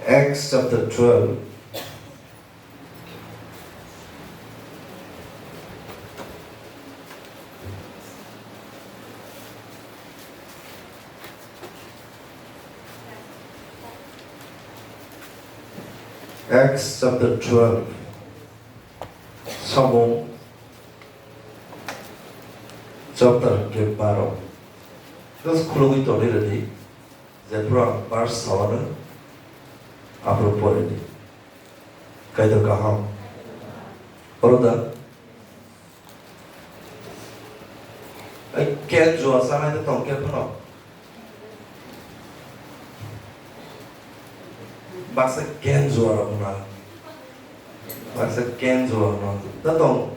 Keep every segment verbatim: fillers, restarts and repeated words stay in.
Acts chapter twelve. Acts chapter twelve. Samung chapter hwnkhe baro. Just khulugwi tongwi rwdi. Jephru ang verse saono, aphuru poredi. Kaitor kaham. Oro da? Ai, ken jua sanai de tong khe phano. Baksa ken jua rok na. Baksa ken jua no. Da tong.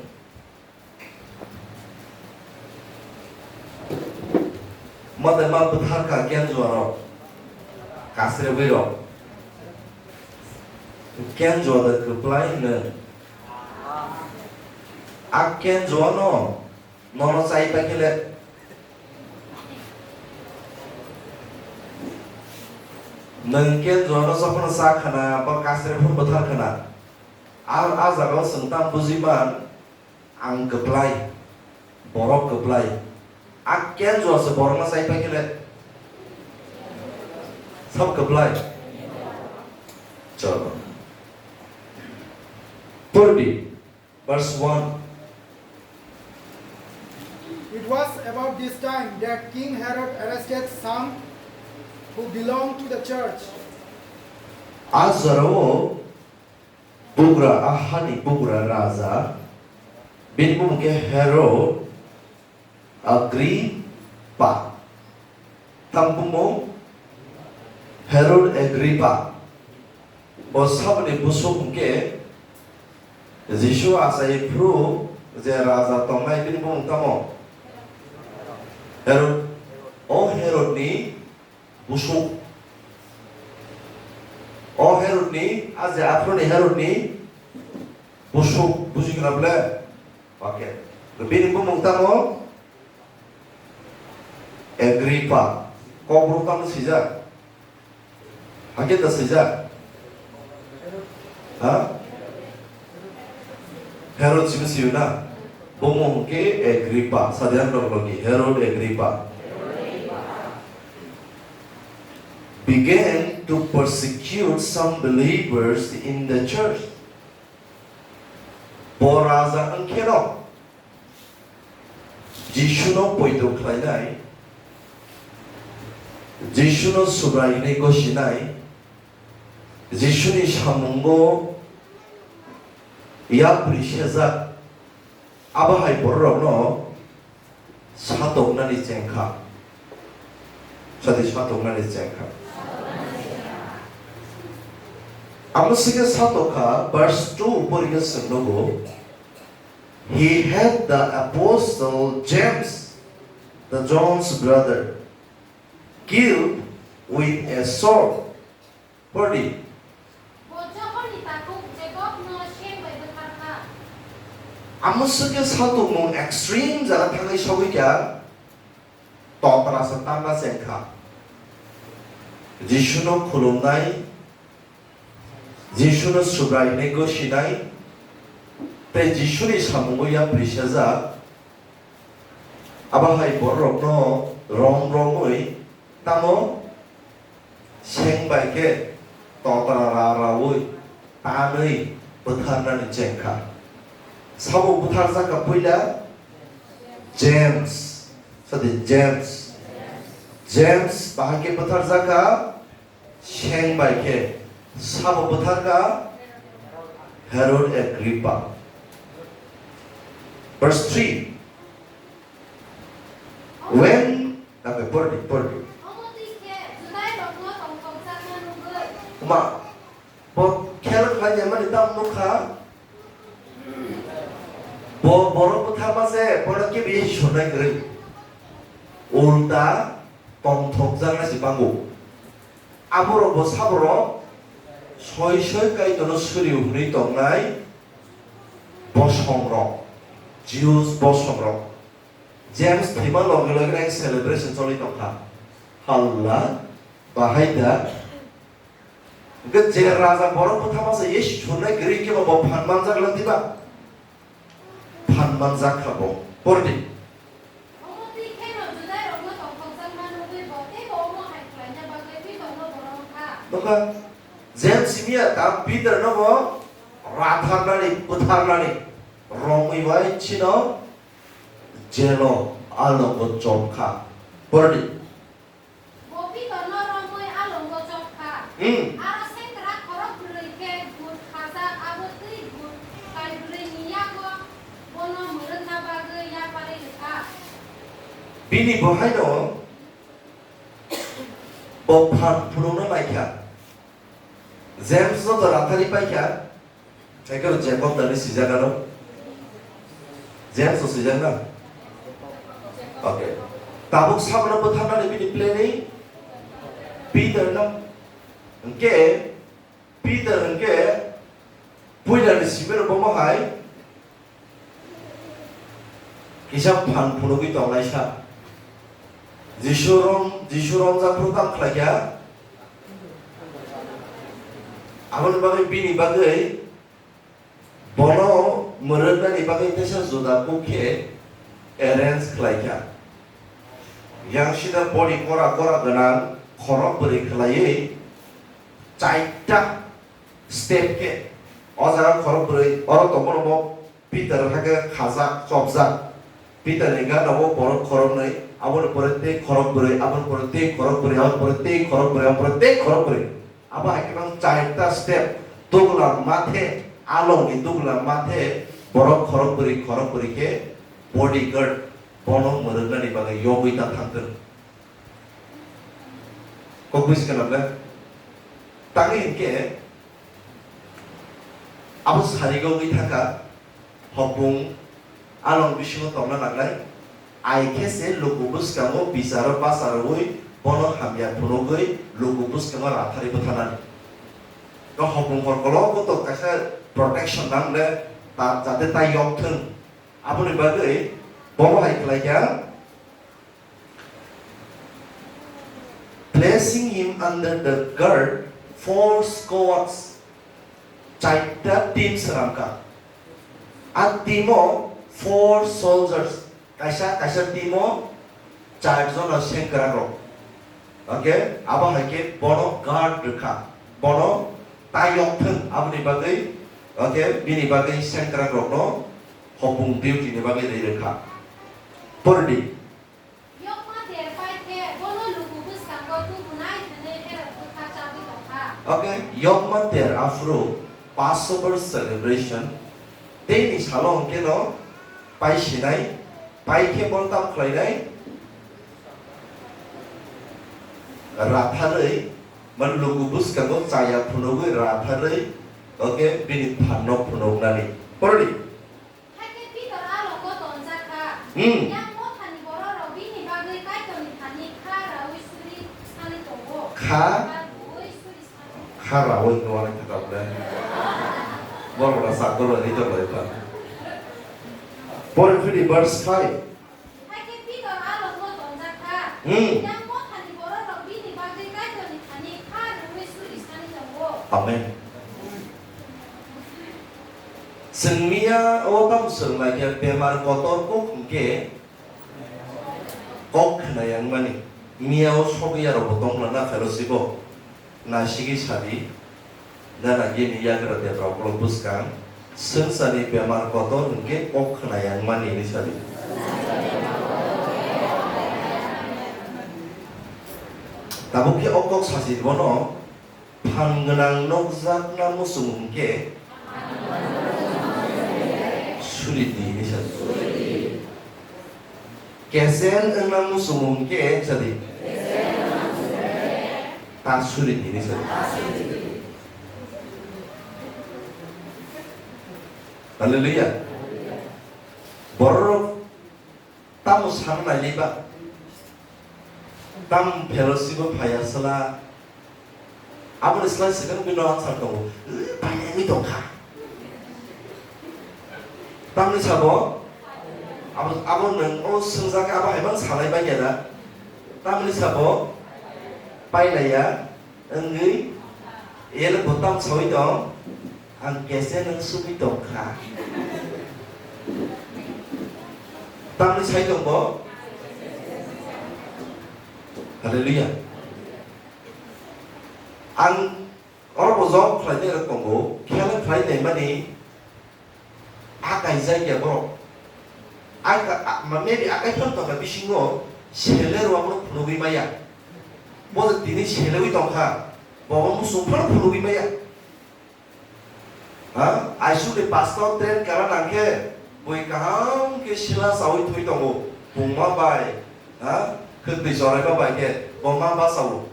Mate ma bwthar kha ken jua rok. Kasre bwi rok. Ken jua da kwplai hwno. A ken jua no. Nono chai paikhe le. Nwng ken jua no jokhon cha khana, ba kasre phun bwthar khana. A, a jaga o chwng tam bujui man. Ang kwplai, borok kwplai. A ken jua se borok no chai paikhe le. Sab kwplai. Chalo. Purdi, verse one. It was about this time that King Herod arrested some who belonged to the church. A jora o bugra, a hani bugra raja, bini bumung khe Herod Agripa. Tam bumung? Herod Agripa. Bo saboni busuk hwnkhe Jisu achai phuru je raja tongnai bini bumung tamo? Herod. O Herodni busuk. O Herodni, a je aphuruni Herodni busuk, buji khna ble? Oke. Bini bumung tamo? Agripa. Kokborok tamo swijak? Hakhe da swijak? Ha? Herod simi sio na? Bumung hwnkhe Agripa. Sadhiyan rok logi Herod Agripa. Began to persecute some believers in the church. Bo raja wngkheno Jisuno poito khlainai, Jisuno Subrai hwnwi gosinai, Jisuni samungo yapri sejak, abo hai bororokno satoknani chengkha. Sadi satoknani chengkha. Amo sike satokha, verse two porikhe chwng nugo. He had the apostle James, the John's brother, killed with a sword. Pordi. Bo Johonni takhuk Jakobno seng bai bwthar kha. Amo swkhe satokmung extreme jaga thangwi sogwi kha, totra sa tangna cheng kha. Jisuno khulumnai, Jisuno Subrai hinwi gosinai, tei Jisuni samungo yapri sejak, abo hai bororokno rom romwi tamo seng bai khe totra ra raui tanwi bwtharnani cheng kha. Sabo bwtharjak kha puila James, sadi James. James bahai khe bwtharjak kha, seng bai khe sabo bwthar kha Herod Agrippa. Verse three. When, okay, pordi, pordi. Omo twi khe Judairokno tongthokjakma nugwi. Oma, bo khel khlai ya mani tam nukha. Bo borok bwtharma se, bono kebo ye surnai kwrwi. Ulta tongthokjaknai se bango. Aborok bo saborok soi soi Kaitorno suriu hwnwi tongnai bosongrok, Jews bosongrok. James thwima loge loge nang celebration choli tongkha. Halla, bahai da? Hwnkhe je raja borok bwtha masa ye surnai kwrwi khe bo phan manjak lang diba? Phan manjak kha bo. Pordi. Omo twi kheno Judairokno tongthokjakma nugwi bo teibo omo hai khlaina bagwi Pitorno borom kha. Nokha, James simiya ta Pitorno bo ratharnani, bwtharnani romwi bai chino jelo alongo chop kha. Pordi. Bo Pitorno romwi alongo chop kha. Hmm. Aro sengkrak khorok brwi khe but khajak, abo twi but kai brwi ni yago bono mwrwkna bagwi yaphari rwkha. Bini bo haino bo phan phunukna lai kha. James no to rathari pai kha. Ekero Jacob dani sijak ano? James o sijak na? Okay. Tabuk sabono bwtharnani bini planning Peter no. Hwnkhe Peter hwnkhe puilani simiro bomo hai kisa phan phunugwi tonglaisa. Jisu rom, Jisu romjak phuru tamo khlaikha? Aboni bagwi bini bagwi bono mwrwknani bagwi teisa juda kuk khe arrange khlaikha. Yang sida body kora kora gwnang khorok bwrwi khlaiwi chaita step khe o jaga khorok bwrwi oro tongmano bo Peter hakhe khajak, chopjak. Peter ni gana o borok khoroknwi, aboni pore tei khorok bwrwi, aboni pore tei khorok bwrwi, aboni pore tei khorok bwrwi, aboni pore tei khorok bwrwi. Abo hai khe bang chaita step, dugla mathe, along ni dugla mathe, borok khorok bwrwi, khorok bwrwi khe bodyguard, bono mwrwknani bagwi yogwi ta thangtwng. Kok buisikha nang le? Tangwi hinkhe abo sarigo wngwi thangkha, hopung along bisingo tongna nangnai, ai khe se luku bwskango bicharo bacharwi bono hamya phunugwi luku bwskango ratharwi bwtharnani. Tei hopung hor kologo to kaisa protection nang le, ta-, jate tai yok thung. Aboni bagwi bobo hai khlai kha, placing him under the guard, four squads, chaita team swnam kha. A team o four soldiers, kaisa, kaisa team o char jona sengkrak rok. Okay, abo hai khe bono guard rwkha, bono tai yok thung aboni bagwi, okay, bini bagwi sengkrak rokno hopung duty ni bagwi rwi rwkha. Pordi. Yokma ter pai khe bono luku bwskango tubunai hwnwi Herod bwkha chabwi tongkha. Okay, yokma ter aphuru Passover celebration, teini salo hwnkhe no pai sinai, pai khe bono tamo khlainai? Ratharwi, mane luku bwskango chaya phunugwi ratharwi, okay, bini phanno phunuknani. Pordi. Hakhe Pitor a logo tonjak kha. Hmm. Yang mothani bororok bini bagwi Kaitorni thani kha raui suri sani tongo. Kha? Kha raui suri sani. Kha raui no ani kha tabule. Borok na sakol bai ritor bai pa. Pore phidi verse five. Hakhe Pitor a logo tonjak kha. Hmm. Yang mothani bororok bini bagwi Kaitorni thani kha raui suri sani tongo. Amen. Chwng miya o tamo swrwng lai khe bemar kotor kok hwnkhe kok khna yang mani. Miya o sogwi ya rok bo tong khna na fellowship o. Naisigwi sadi, gana gini yagra debra uklok bwskang, swngcharni bemar kotor hwnkhe kok khna yang mani hinwi sadi. Tabuk khe o kok sasi bono, phan gwnang nokjakna muchung hwnkhe suri di hinwi sadi. Kesen wngna muchung hwnkhe sadi. Ta suri di hinwi sadi. Hallelujah. Borok tamo sana nailiba? Tam fellowship o phaiya sala. Aboni slai second bino answer tongo. Painani tongkha. Tamni sabo? Abo, abo nwng o swngjak khe abo hai mang salai bangya da? Tamni sabo? Pailaiya wngwi Yele bo tam sawi tong, ang kese nang sugwi tong kha. Tamni sai tong bo? Hallelujah. Ang oro bo job khlai nai rok tongo, khela khlai nai mani akai jai ya borok. Aka, a, ma, maybe akai phano tongkha bisingo sele rwma phunugwi maya. Bo je tini selewi tongkha, bo bo musung phano phunugwi maya. Ha? Aisuk ni pastor train kara nangkhe, bui kaham khe sila sawi thwi tongo. Pungma bai, ha? Khwtwi choraiba bai khe, bo ma basawo.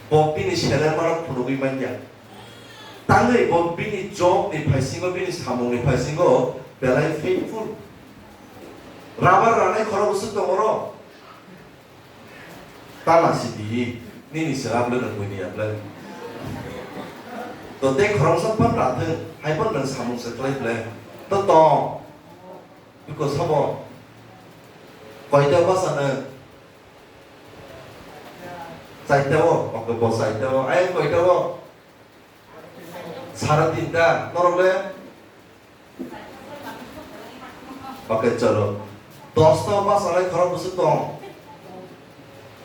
Bo bini selermano phunugwi manya. Tangwi bo bini jobni phaisingo, bini samungni phaisingo belai faithful. Rabar ranai khorok bwswk tongoro. Tala sidi, nini sera bwle nang buini ablai. To tei khoroksa phan rathwng, hai phan nang samung se khlai bwle. To tong. Biko sabo. Koita basa nang? Chaita o, oke bo chaita o. Ai koita o? Sara tinta, norok le? Oke, cholo. Dosta o basa lai khorok bwswk tong?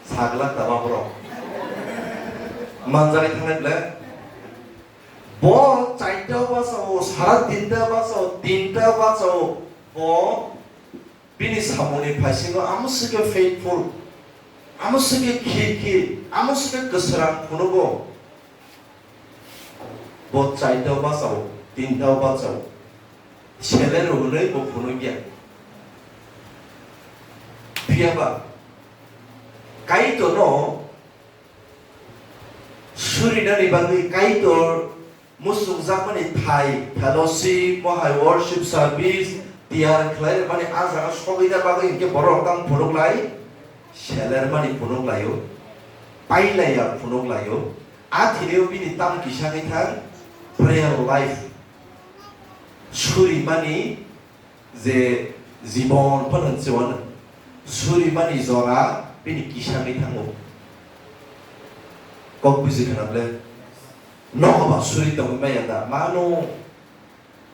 Sagla taba borok. Manjari thangnai bwle? Bo chaita o basa o, sara tinta basa o, tinta basa o. Bo Bini samungni phaisingo amo swkhe faithful, amo swkhe khir khir, amo swkhe kwswrang phunugo. Bo chaita o bachao, tinta o bachao. Sele rw hwnwi bo phunukya. Phiyaba Kaitorno surinani bagwi Kaitor muchungjakmani thai, fellowship, mohai worship service, tiyar khlai rwmani ah jaga sogwina bagwi hinkhe borok tamo phunuk lai, selermani phunuk laio, pailaiya phunuk laio. Ah thwinaio bini tamo kisa khe thang prayer life, surimani je jibon phano hwnse wano surimani jora bini kisagwi thango. Kok buji khna bwle nogo ba suri tongwi maya da? Mano.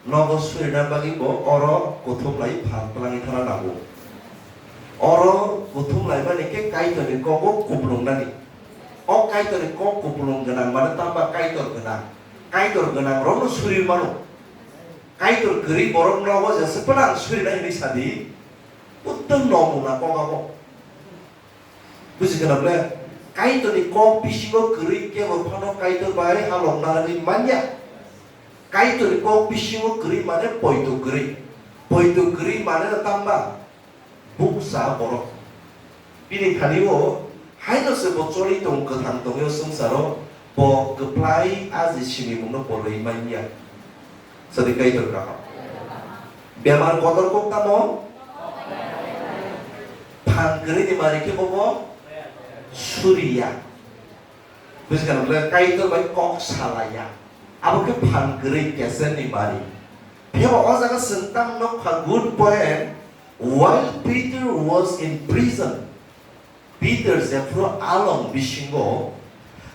Nogo surina bagwi bo oro kuthum lai phan twlangwi thana nango. Oro kuthum laimani khe Kaitorni kogo kupulung nani. O Kaitorni kok kupulung gwnang mane tamba Kaitor gwnang. Kaitor gwnang rokno suri mano. Kaitor kwrwi borok nogo jesa phano ang surinai hinwi sadi, uttun no mungna kok abo. Buji khna bwle? Kaitorni kok bisingo kwrwi kebo phano Kaitor bai halok narwgwi manya. Kaitorni kok bisingo kwrwi mane poito kwrwi. Poito kwrwi mane tamba bukcha borok. Bini thani o haino se bo choli tong, kwthang tongwi o swngcharo, bo kwplai a je simimungno bo rwi manya. Sadi Kaitor kaham. Bemar kotor kok tamo? Phan kwrwi ni mari khe bobo suriya. Buji khna bwle? Kaitor bai kok salaya. Abo khe phan kwrwi kesenni mari. Phiyaba o jaga chwng tamo nukha good point. While Peter was in prison, Peter jephru along bisingo,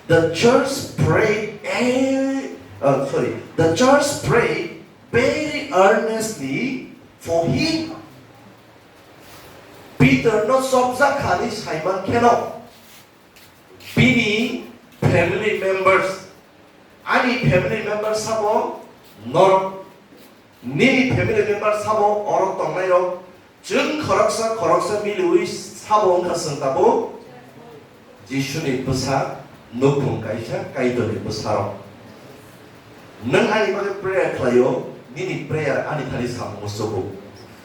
the church prayed, eh, uh, sorry, the church prayed very earnestly for him. Peter no chopjak kha ni saiman kheno. Bini family members, ani family members sabo norok, nini family members sabo oro tongnairok, chwng khoroksa khoroksa miliwi sabo wngkha chwng tabuk Jisuni bwsa, nukhung kaisa Kaitorni bwsarok. Nwng ani bagwi prayer khlaio, nini prayer ani thani samungo chugo.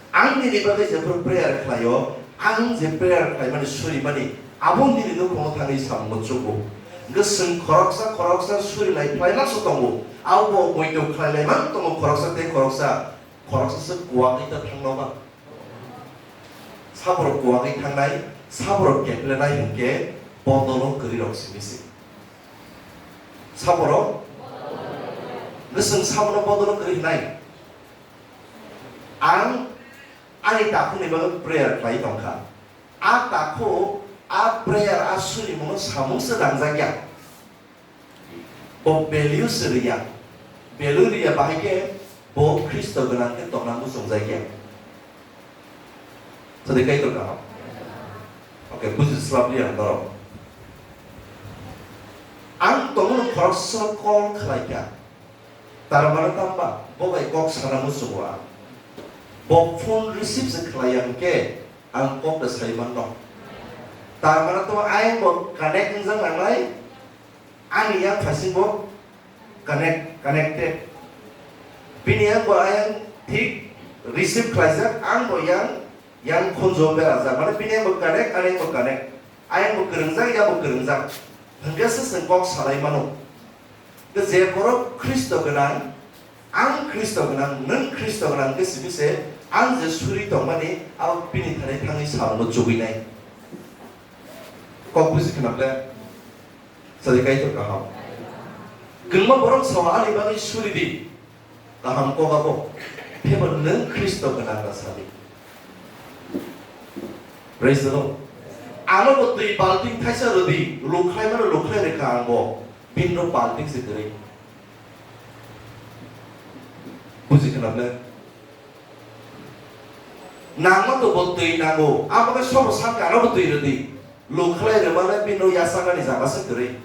Ang nini bagwi jephru prayer khlaio, ang je prayer khlaimani surimani, abo nini nukhungo thangwi samungo chugo. Hwnkhe chwng khoroksa khoroksa suri lai phlai masa tongo, abo bo moito khlai lai man tongo khoroksa tei khoroksa, khoroksa se kuwagwi ta thangno ba. Saborok kuwagwi thangnai, saborok keplenai hwnkhe bodolo kwrwirok simi se. Saborok, bwswng sabono bodolo kwrwi hwnai. Ang ani takhukni bagwi prayer khlai tongkha. A takhuk, a prayer, a surimungno samung se nangjakya. Bo value se riya. Value riya bahai khe bo Khristo gwnang khe tongna muchungjakya. Sadi Kaitor kaham. Okay, buji slap liya ang norok. Ang tongmani khoroksa call khlaikha. Tar mane tamba bo bai kok sana muchungo ang. Bo phone receive se khlaiya hwnkhe ang kok da sai manno. Tar mane to ayang bo connect wngjak nangnai. Ani yang phaising bo connect, connected. Bini yang bo ayang thik receive khlaijak, ang bo yang, yang khunjo berajak. Mane bini yang bo connect, ani yang bo connect. Ayang bo kwrwngjak, yang bo kwrwngjak. Hwnkhe se chwng kok salai mano. Khe je borok Khristo gwnang, ang Khristo gwnang, nwng Khristo gwnang, khe simi se ang je suri tongmani, abo bini thani thangwi samungo chugui nai. Kok buji khna ble? Sadi Kaitor kaham. Kwngma borok sao ani bagwi suri di. Kaham kok abo. Phebo nwng Khristo gwnang da sadi. Praise the Lord. Ano bo twi balting thaisa rwdi, lukhlai mano lukhlai rwkha ang bo. Binro balting se kwrwi. Buji khna ble? Nangma to bo twi nango. Abo khe sobo sakha ano bo twi rwdi. Lukhlai rwmale bino yasaknani jaga se kwrwi.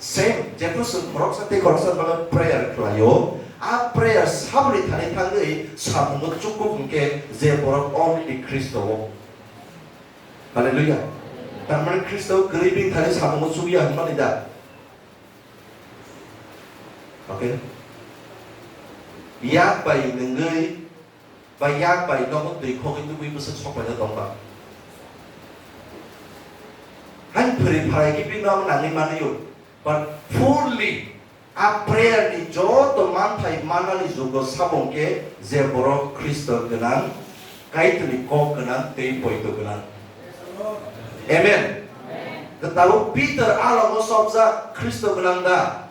Same, jephru chwng khoroksa tei khoroksa bagwi prayer khlaio, a prayer saboni thani thangwi samungo chukuk hwnkhe je borok already Khristo-o. Hallelujah. Tamani Khristo-o kwrwi bini thani samungo chukya hwnmani da? Okay. Yak bai nwngwi ba yak bai nogo twi khogwi tubui bwswk sok paijak tong ba. Hain phwrwi pharai khe bini nogo nangwi manlio, but fully a prayer ni joto manthai mannani jugo sabong khe je borok Khristo gwnang, Kaitorni kok gwnang tei poito gwnang. Amen. Tabuk Peter a logo chopjak Khristo gwnang da?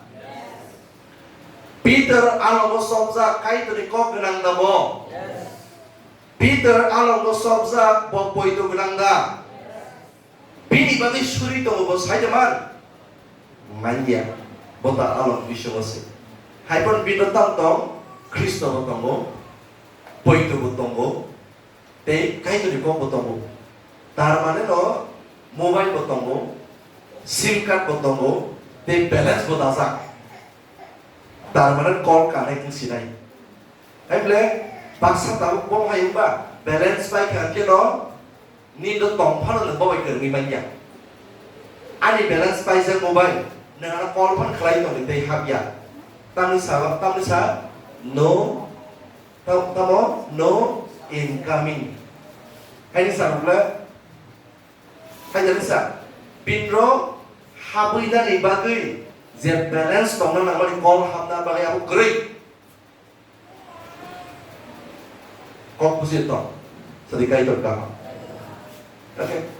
Peter a logo chopjak Kaitorni kok gwnang da bo? Peter a logo chopjak bo poito gwnang da? Bini bagwi suri tongo bo sai da man? Manya. Bo ta a log bisingo se. Hai phano bini tam tong, Khristo bo tongo, poito bo tongo, tei Kaitorni kok bo tongo. Tar mane no mobile bo tongo, sim card bo tongo, tei balance bo dajak. Tar mane call connect wng sinai. Hai bole baksa tabuk bo hai wngba balance pai kha khe no nini do tong phano nwng bo bai kwrwngwi manya. Ani balance paijak mobile, nwng ano call phan khlai tongwi tei hapya. Tamni sa, tamni sa, no, tam-, tamo, no incoming. Haini sa bole, hai jani sa, pinro habwi nani bagwi je balance tongna nangmani call hapna bagwi abo kwrwi. Kok buji tong. Sadi Kaitor kaham. Okay.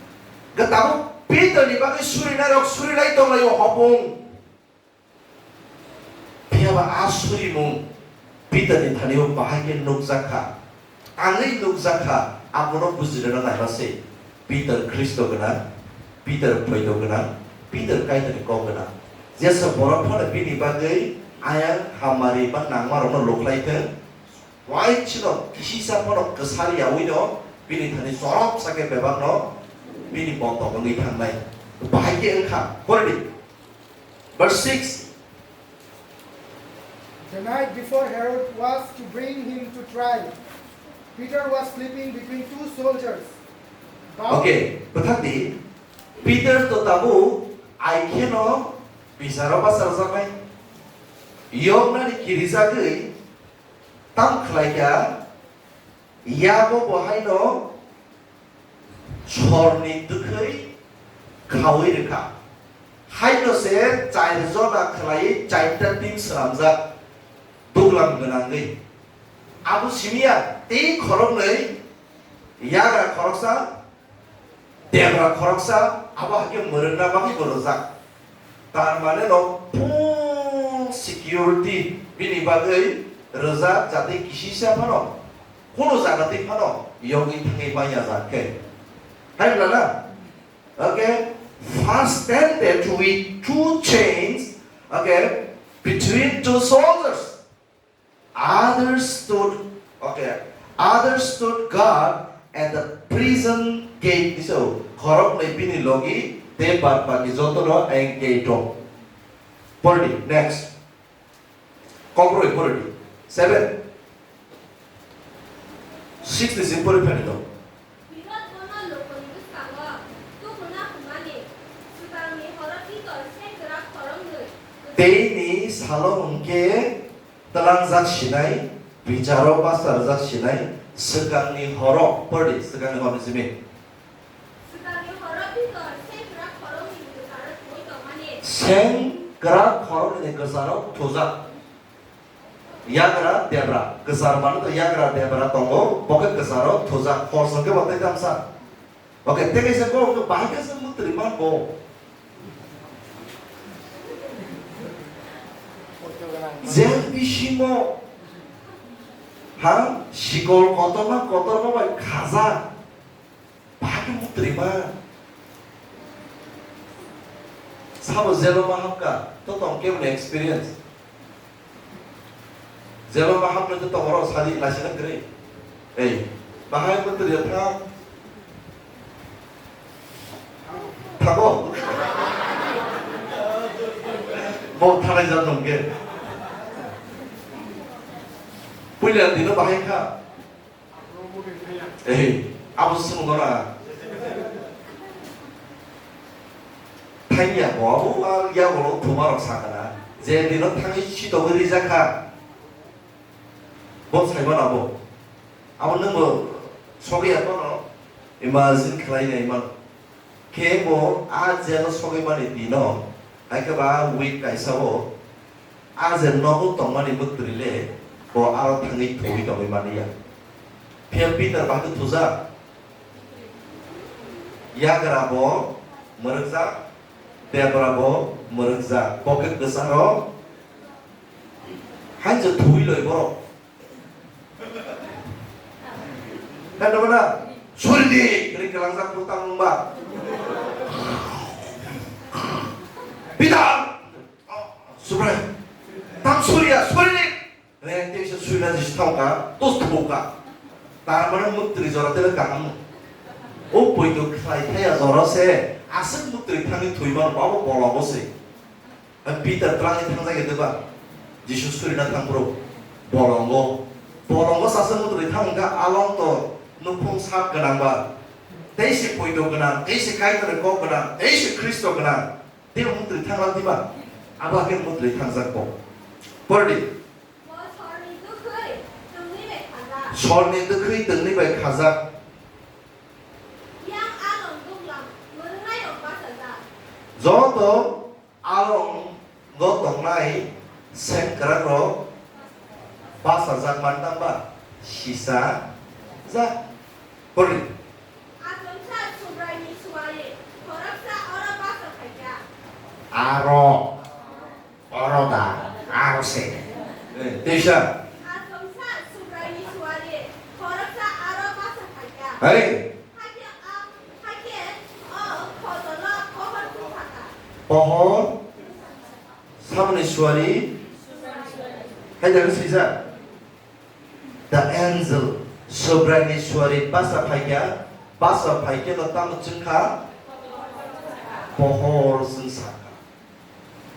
Ga tabuk Peter ni bagwi surinai rok surilai tong laio hopung. Phiya ba a surimung Peter ni thani o bahai khe nukjak kha. Angwi nukjak kha, abono bujirwna naima se. Peter Khristo gwnang, Peter phoito gwnang, Peter Kaitorni kok gwnang. Jesa borok phano bini bagwi ayang hamari ba nangmarokno lukhlai thung, wai chino kisisa phano kwsari yaui no bini thani chorop sakhe bebakno bini bontok wngwi thangnai. Bahai khe wngkha, pore di. Verse six. The night before Herod was to bring him to trial, Peter was sleeping between two soldiers. Bound Okay, bwthak di. Peter to tabuk ai kheno bisaro bacharjaknai. Yoknani kirijagwi tam khlaikha, Yago bo haino sorni twkhwi khaui rwkha. Haino se char jona khlaiwi charta team swnamjak, duglam gwnangwi. Abo simiya tei khoroknwi, yagra khoroksa, debra khoroksa, abo hakhe mwrwkna bagwi bo rwjak. Tar mane no full security bini bagwi rwjak, jate kisisa phano, kunu jaga twi phano yogwi thangwi manya jak khe. Hai wngla na? Okay, fastened with two chains, okay, between two soldiers. Others stood, okay, others stood guard at the prison gate. Ni so, khorok ni bini logi, te bad baki joto no ang gate o. Pori di, next. Kokroi pori di. Seven. Six ni sim pori phani to. Birot bono lukuni bwskango tubuna hwnmani swkangni horo Pitor sengkrak khoroknwi. Teini salo hwnkhe tlangjak sinai, bicharo basarjak sinai, swkangni horo, pori di, swkangni horo ni simi. Swkangni horo Pitor sengkrak khoroknwi kwcharo thwi tongmani. Sengkrak khoroknwi kwcharo thujak. Yagra debra, kwchar mano to yagra debra tongo, bo khe kwcharo thujak, hor song khe bo tei tamsa. Oke, tei kaisa kok khe bahai khe se mwtwrwi man bo. Jel bisingo, ha, sikol kotorma kotorma bai khajak. Bahai khe mwtwrwi man. Sabo jelo ma hapka, to tong keboni experience. Jelo ma hapnai to tong oro sadi laisina kwrwi. Ei, bahai mwtwrwi ya thang. Thango. Bo thanai jat nongke. Puila dino bahai kha. Ei, abo se swngo na. Thangya bo abo, ah, yago thuma rok sakana. Je dino thangwi sitogwi rijak kha. Bo saiman abo. Abo nwngbo sogwi ya bono imagine khlai nai mano. Khe bo a jelo sogwi mani dino, hai khe ba week kaisa o a je nogo tongmani mwtwrwi le bo aro thangwi thwi tongwi mani ya. Phiya Peter ba khe thujak. Yagra bo mwrwkjak, debra bo mwrwkjak. Bo khe kwcharo hai je thwi loi borok. Kan dong na? Suri di, kering kelang sak putang mumba. Peter! Subrai. Tang suri ya, suri di. Re, te bisa suri na jis thau ka, tus thau ka. Tar mane mwtwrwi jora tele kaham. O poito khlai thaya jora se, aswk mwtwrwi thangwi thwi mano, babo bolongo se. Peter twlangwi thangjak ya deba? Jisu surina thangphuru bolongo. Bolongo sasa mwtwrwi thang wngkha along to nukhung sak gwnang ba. Tei se poito gwnang, tei se Kaitorni kok gwnang, tei se Khristo gwnang. Tei mwtwrwi thangla diba? Abo hakhe mwtwrwi thangjak bo. Pori di. Bo sorni dwkhwi twngwi bai khajak. Sorni dwkhwi twngwi bai khajak. Yang along duglam mwrwknairok bachajak. Joto alongo tongnai sengkrakrok bachajak man tangba sisajak. Pori. Achomsa Subraini suari khoroksa oro bacha phaikha. Aro. Oro da, aro se. Eh, teisa. Achomsa Subraini suari khoroksa aro bacha phaikha. Hai. Hakhe a, hakhe o khotolo pohor thung sakha. Pohor? Samani suari? Hai jaga sijak. The angel, Subraini suari basa phaikha, basa phaikhe no tamo chwngkha? Pohor chwng sakha.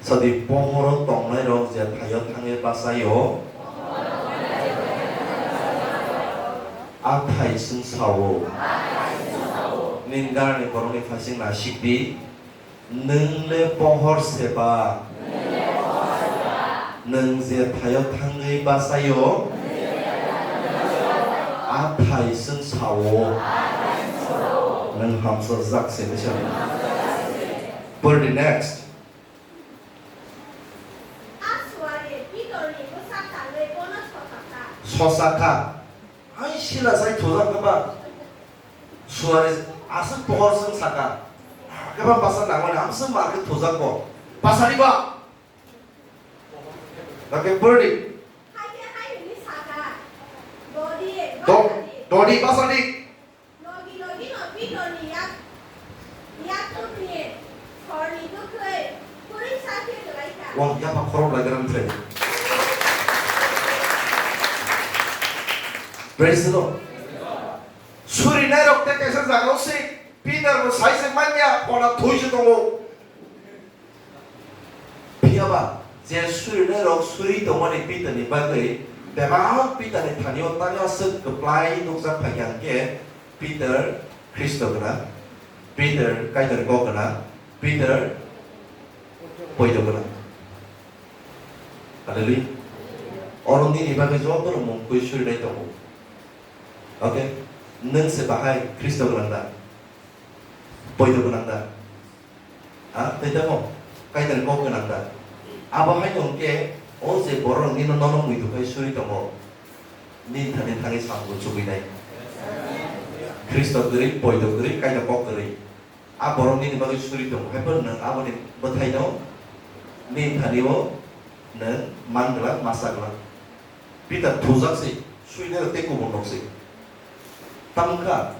Sadi pohoro tongnairok je thaio thangwi bachaio, a thai chwng sao. Nini ganani borokni phaising nasikdi. Nwng le pohor se ba? Nwng je thaio thangwi bachaio, a thai chwng sao. Nwng hamsajak se, bwsa. Pori di next. A suari Pitorni bwsak tangwi bono sochakha. Sochakha. Hai sila sai thujak khe ba? Suari aswk pohor chwng sakha. Hakhe ba basa nangmani amswk ma khe thujak bo. Basa di ba? Hakhe pori di. Hakhe hai hwnwi sakha. Dodi, Do-, basa di. Dodi basa di. Logi logi no Pitorni yak, yaktwkni sorni bwkhwi kwrwisa khe kwlaikha. Wah, yapha khorok lai gram thai. Praise the Lord. Suri nai rok te kaisa jaga o se Peter bo sai se manya, pona thui se tongo. Phiya ba, je suri nai rok suri tongmani Peter ni bagwi, bebak Peter ni thani o tangya se kwplai nukjak phai kha hwnkhe, Peter Khristo gwnang, Peter Kaitor ni kok gwnang, Peter poito gwnang. Hallelujah. Oro nini bagwi joto rok mung kwi suri nai tongo. Okay? Nwng se bahai Khristo gwnang da? Poito gwnang da? Ha? Tei tamo? Kaitor kok gwnang da? Abo hai tong khe, o je borok nino nono muitu khai suri tongo. Nini thani thangwi samung chugwi nai. Khristo kwrwi, poito kwrwi, Kaitor kok kwrwi. A borok nini bagwi suri tongo, hai phano nwng aboni bwthaino nini thani-o nwng man glak, masa glak. Peter thujak se, suri nai rok tei kubun rok se. Tamo wngkha,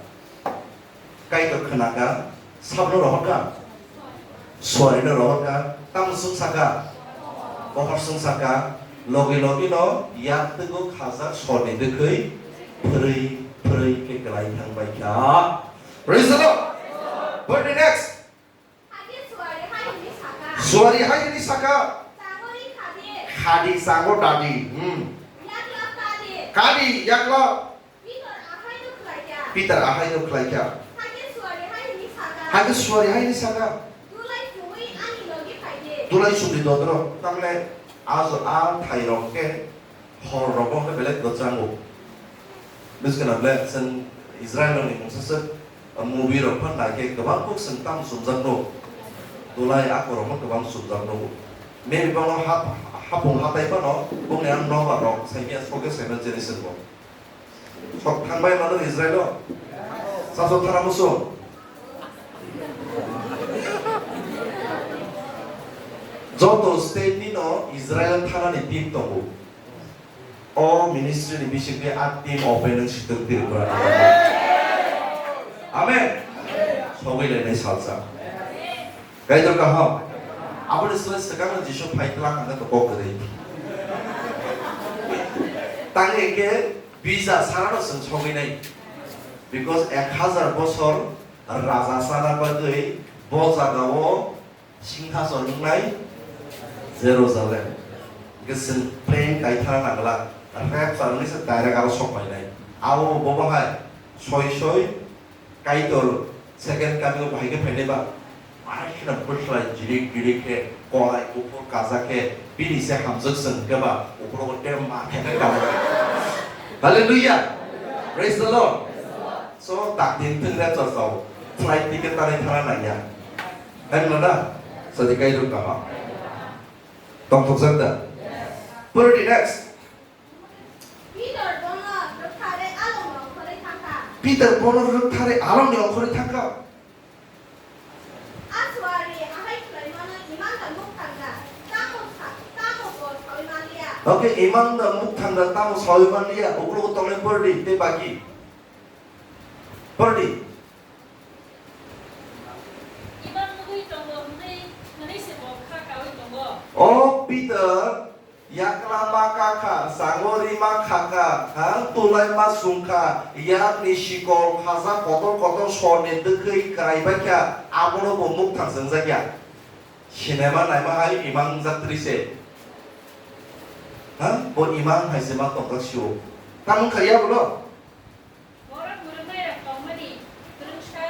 Kaitor khna kha, sabno rohor kha, suarino rohor kha, tamo swng saka, bohor swng saka, logi logi no yak twgo khajak sorni bwkhwi phwrwi phwrwi khe kwlai thang bai kha. Praise the Lord. What the next? Hakhe suari hai hwnwi sakha. Suari hai hwnwi sakha. Chango ri khadi. Khadi chango dadi. Hmm. Yakla kadi. Kadi yakla. Peter ahai no khlai kha. Peter ahai no khlai kha. Hakhe suari hai hwnwi sakha. Hakhe suari hai hwnwi sakha. Dulai chumui ani logi phai di. Dulai chumui dodro. Tamle ajo a thai rok khe Hor rogo khe belai kwchango. Bwskang belai chwng Israel ni mungsa swk, uh, movie rok phan nai khe kwbang kuk chwng tam sumjak no. Dulai ako rok no kwbang sumjak no. Maybe bono hap-, hapung hatai phano bongni ang nobar rok saimya sok khe saimya jeni swngo. Sok thangbai mano Israel o. Saso thara muso. Joto state ni no Israel thana ni team tongo. O ministry ni bisingtwi a team open wng si twk Tripura ni. Amen. Sogwi lainai salsa. Kaitor kaham. Aboni swlai swkang no Jisu phai twlang hwnwi to kok kwrwi. Tang hwnkhe visa sara no chwng sogwi nai. Because ek hazar bosor raja sana bagwi bo jaga o Singhason wngnai Jerusalem. Hwnkhe chwng plane kaithana nangla, rapture wngwi se direct aro sok painai. Abo bo bahai soi soi Kaitor second coming o bahai khe phainai ba, bahai kheno bwslai jirik jirik khe, korai kuphur kajak khe, bini se hamjwk chwng khe ba, ukhulok o tei ma khe khe kanai. Hallelujah! Praise the Lord! So, takti wngthung rapture sao. Flight ticket tanwi thana nangya. Hai wngla da? Sadi Kaitor kaham. Tongthokjak da? Purdi next. Peter bono rwkthare alongni ongkhorwi thangkha. Peter bono rwkthare alongni ongkhorwi thangkha. A suari ahai khlaimano imang da mukthangda. Tamo sa-, tamo bo sawi manliya. Okay, imang da mukthangda tamo sawi manliya. Uklogo tongnai purdi tei baki. Purdi. Iba nugwi tongo hwnwi, hwnwi se bo kha kaui tongo. O Peter, yakla ma kakha, sango rima khakha, ha, tulai ma sungkha, yakni sikol khaja kotor kotor sorni dwkhwi kwrai baikha, abono bo mukthang chwngjakya. Sinema naima hai imang jaktri se. Ha? Bo imang hai se ma tongjak sio. Tamo wngkha ya bono? Borok mwrwknairok tongmani kwrwngsa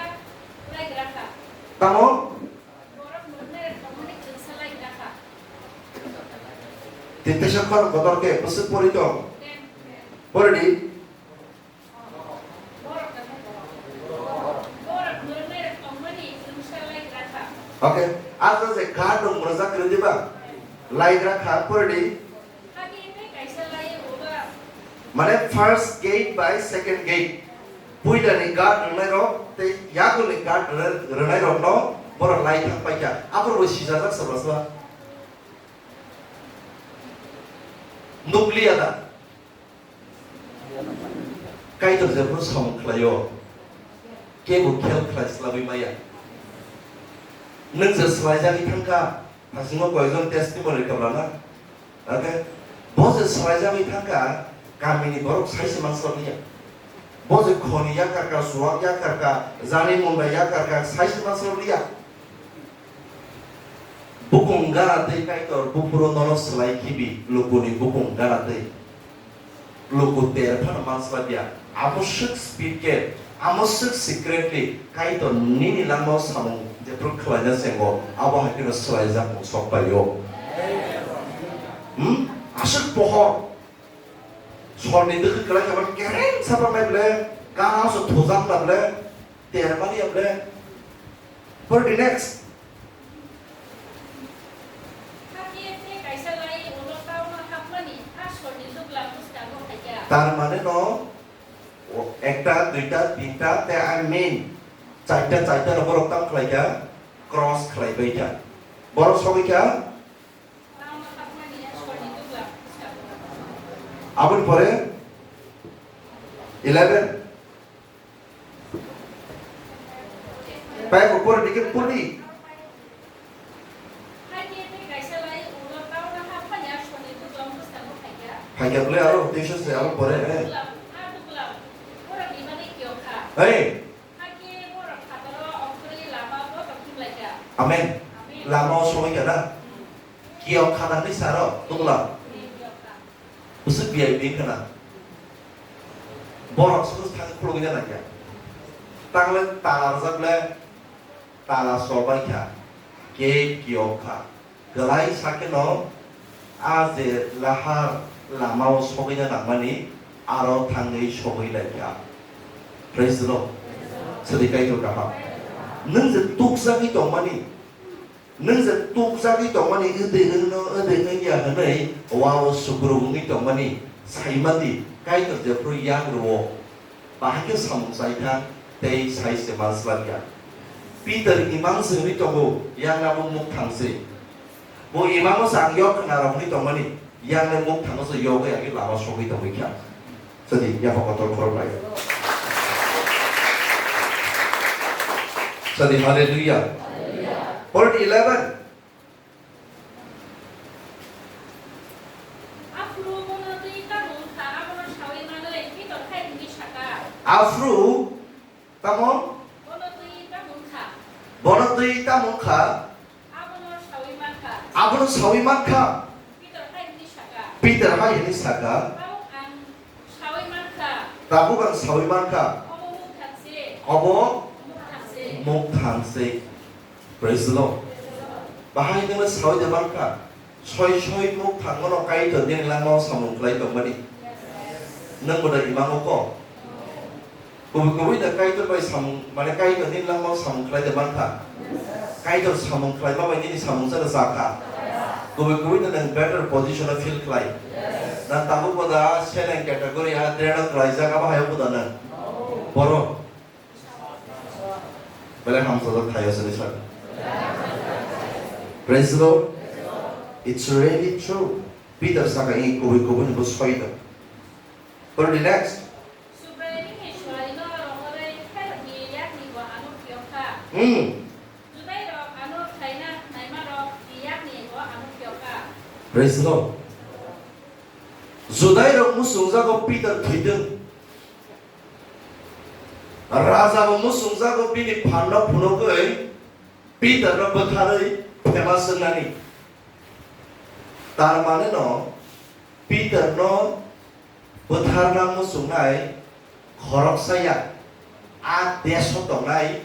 laigra kha. Tamo? Borok mwrwknairok tongmani kwrwngsa laigra kha. Tei teisa khorang kotor khe bwswk pori tong? Ten. Pori di. Borok, borok mwrwknairok tongmani kwrwngsa laigra kha. Okay. Aswk je guard rok mwrwkjak kwrwi diba? Laigra kha, pori di. Mane first gate bai second gate. Puila ni guard rwnai rok tei yago ni guard rwnai rok no borok lai thang paikha. Aphuru bo sijajak sobo sobo. Nukliya da. Kaitor jephuru samung khlaio. Kebo khel khlai swlaiwi maya. Nwng je swlaijagwi thangkha. Thasingo koijon testimony rwkha bwlana. Okay? Bo je swlaijagwi thangkha, kamini borok saise mansa liya. Bo je khoni yakarkha, suwak yakarkha, jani munda yakarkha, saise mansa liya. Bukung gana tei Kaitor buphuru nono swlai khibi, lukuni bukung gana tei. Luku ter phano mansa liya. Amo swk speed khe, amo swk secretly Kaitor nini langmao samung jephru khlaina chengo, abo hai kheno swlaijak mung sok pai-o. Hmm? Aswk pohor. Sorni dwkhwi kwlai khe kereng sapa mai ble, gana se thujak na ble, ter mani ya ble. For the next. Hakhe tei kaisa lai ulo tauno hapmani, a sorni duglam bwskango phaikha. Tar mane no, o, ekta, duita, tinta, tei I mean, charta, charta no borok tam khlaikha, cross khlaibaikha. Borok sogwikha. Aboni pore eleven. Pai ko pore dike purdi. Phaikha bwle aro teisa se aro pore, eh. Hey. Amen. Lama o sogwi kha na? Kiyok kha nang ni saro, tugla. Bwswk V I P wngkha na? Borok se thang khulugwi na nangya. Tangle tala rwjak le tala solbai kha. Gate kiyok kha. Kwlai sakeno a je lahar lama o sogwi na nangmani aro thangwi sogwi lai kha. Praise the Lord. Sadi Kaitor kaham. Nwng je tukjagwi tongmani, nwng je tukjagwi tongmani, wngtwi wngno, wngtwi wngya hwnwi, wa o sukrubungwi tongmani, saimadi, Kaitor jephru yak rwo, bahai khe samung chaithang tei sai se manslak ya. Peter imang se hwnwi tongo, yang abo muk thang se. Bo imango se ang yok khna rok hwnwi tongmani, yang le muk thango se yogwi agi lama sogwi tongwi kha. Sadi, yapha kotor khorok lai. Sadi, hallelujah. Point eleven. Aphuru bono twi tamo wngkha, abono sawi manwi Pitor hai hwnwi sakha. Aphuru tamo? Bono twi tamo wngkha. Bono twi tamo wngkha? Abono sawi mankha. Abono sawi mankha. Pitor hai hwnwi sakha. Pitor hai hwnwi sakha. Tabuk ang sawi mankha. Tabuk ang sawi mankha. Obo muk thang se. Obo muk thang se. Muk thang se. Praise the Lord. Bahai nwngno sawi de mankha. Soi soi muk thangmano Kaitor nini langmao samung khlai tongmani. Nwng bo da imango kok. Kubui kubui da Kaitor bai samung, mane Kaitor nini langmao samung khlai de mankha. Kaitor samung khlaima bai nini samung chana chakha. Kubui kubui da nwng better position o feel khlai. Na tabuk bo da seleng category a train o khlaijak abo hai o bo da nwng. Borok. Belai hamsajak thaio sini sir. Praise the Lord. It's really true. Peter saka i kubui kubui ni bo soi do. Pero the next. Subraiyungni suarino rongorwi Herod ni yakni bo ano phiyok kha. Hmm. Judai rok ano khlaina khnaimarok ni yakni bo ano phiyok kha. Praise the Lord. Judai rok muchungjago Peter thwitwng. Raja bo muchungjago bini phanno phunugwi Peter no bwtharwi phema swngnani. Tar mane no Peter no bwtharna muchungnai khoroksa ya a desh o tongnai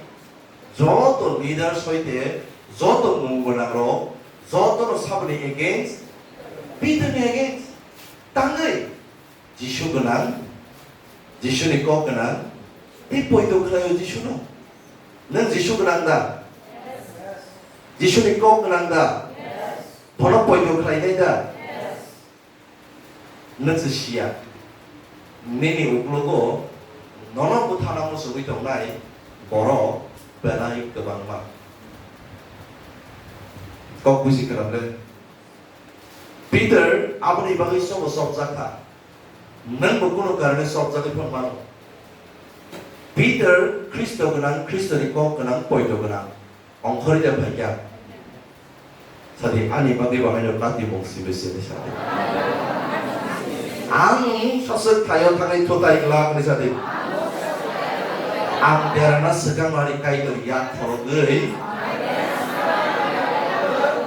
joto leaders hoite joto mung gwnang rok joto no saboni against Peter ni against tangwi. Jisu gwnang, Jisuni kok gwnang, tei poito khlaio Jisuno. Nwng Jisu gwnang da? Jisuni kok gwnang da? Bono poito khlainai da? Nwng se siya. Nini uklogo nono bwthana muchungwi tongnai borok belai kwbangma. Kok buji kwrwng le. Peter aboni bagwi sobo chopjak kha. Nwng bo kunu karone chopjagwi phano mano. Peter Khristo gwnang, Khristoni kok gwnang, poito gwnang. Ongkhorwi de phaikha. Sadi, ani bagwi bo haino kati mung sibe sini sadi. Ang saswk thaio thangwi thutai glak ni sadi. Ang derana swkang ani Kaitor yak khorogwi.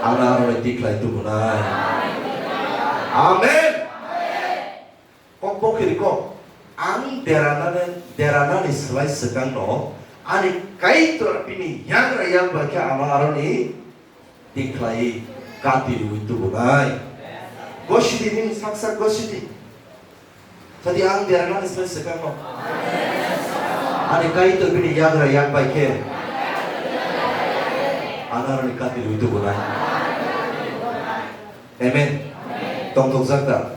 Ang aroni tikhlai tubunai. Amen. Kok bokhiri kok, ang deranani, deranani slai swkangno ani Kaitor bini yagra yak bai khe ano aroni tikhlai kati rwi tubunai. Gosidi nini sak sak gosidi. Sadi ang deranani slai swkangno ani Kaitor bini yagra yak bai khe ano aroni kati rwi tubunai. Amen. Tongthokjak da?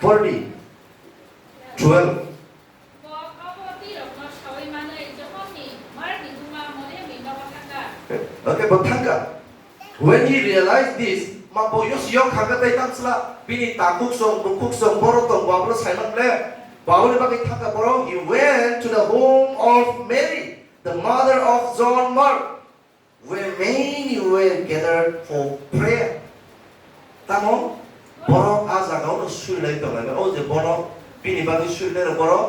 Forty. Twelve. Bo abo twi rokno saui manwi Johonni Markni buma Mariamni nogo thangkha. Okay, bo thangkha. When he realized this, ma bo yos yok khangkha tei tamsla, bini takhuk song, bukhuk song, borok tong, bo abono saiman le, bo aboni bagwi thangkha borok, he went to the home of Mary, the mother of John Mark. Where many were gathered for prayer. Tamo borok a jagao no surilai tonglai, o je bono bini bagwi surilai rok borok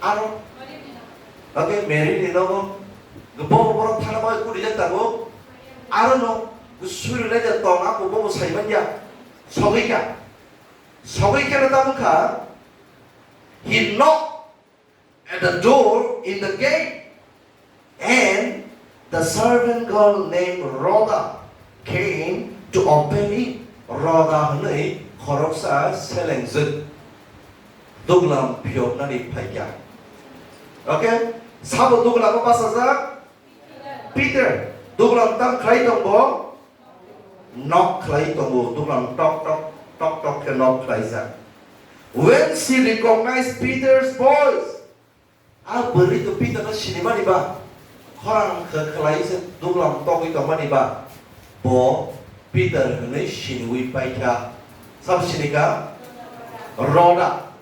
aro, okay, Mary ni nogo, bo borok thana bagwi kuri jak tabuk, aro no surilai de tong, ako bo bo saiman ya, sogwi kha, sogwi khe no tamo kha, he knocked at the door in the gate, and the servant girl named Rhoda came to open it. Rhoda hwnwi khoroksa selengjwk duglam phiyoknani phaikha. Okay? Sabo duglam o bachajak Peter. Duglam tam khlai tong bo? Nok khlai tongo, duglam tok tok, tok tok khe nok khlaijak. When she recognized Peter's voice, a bwrwi to Peter no sinimani ba, khorang khe khlai se duglam togwi tongmani ba, bo Peter hwnwi siniwi paikha. Sabo sinikha? Rhoda.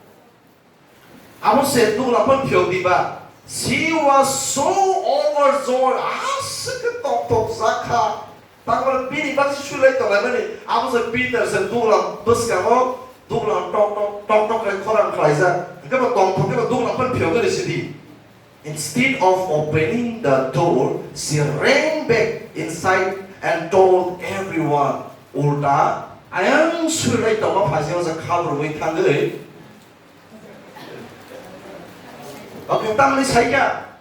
Abo se tungla phan phiyok diba. She was so overjoyed. Aswk khe tongthok jakha. Tangmani bini bagwi sulai tonglaimani. Abo se Peter se tungla bwskango tungla tok tok tok tok khe khorang khlaijak. Hwnkhe bo tongthok khe bo tungla phan phiyok gani sidi. Instead of opening the door, she ran back inside and told everyone. Ulta ayang sulai tongma phaising o se khabrumwi thangwi. Okay, tamni saikha.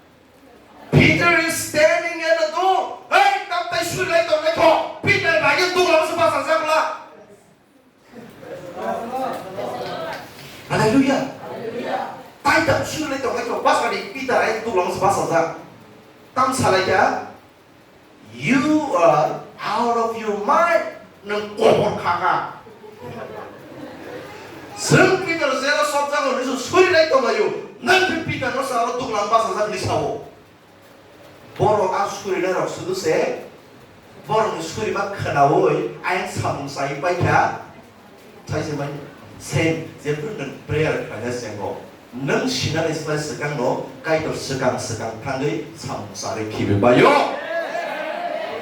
Peter is standing at the door. Hey, tam tai suri lai tong lai kho. Peter bai ye duglam se basa jak la. Hallelujah. Tai tam suri lai tong lai kho. Basa di Peter ai duglam se basa jak. Tam salai kha. You are out of your mind. Nwng kobor kha kha. Chwng Peter jela sobjago hwnwi chwng suri lai tonglaio. Nwng khe Peter no sa aro duglam bachajak hwnwi sao. Borok a suri lai rok sudu se borokni suri ma khwnaui ayang samung sai pai kha. Thaichimani, same, jephru nwng prayer khlaina sengo, nwng sinani slai swkangno Kaitor swkang swkang thangwi samung charwi khibi baio.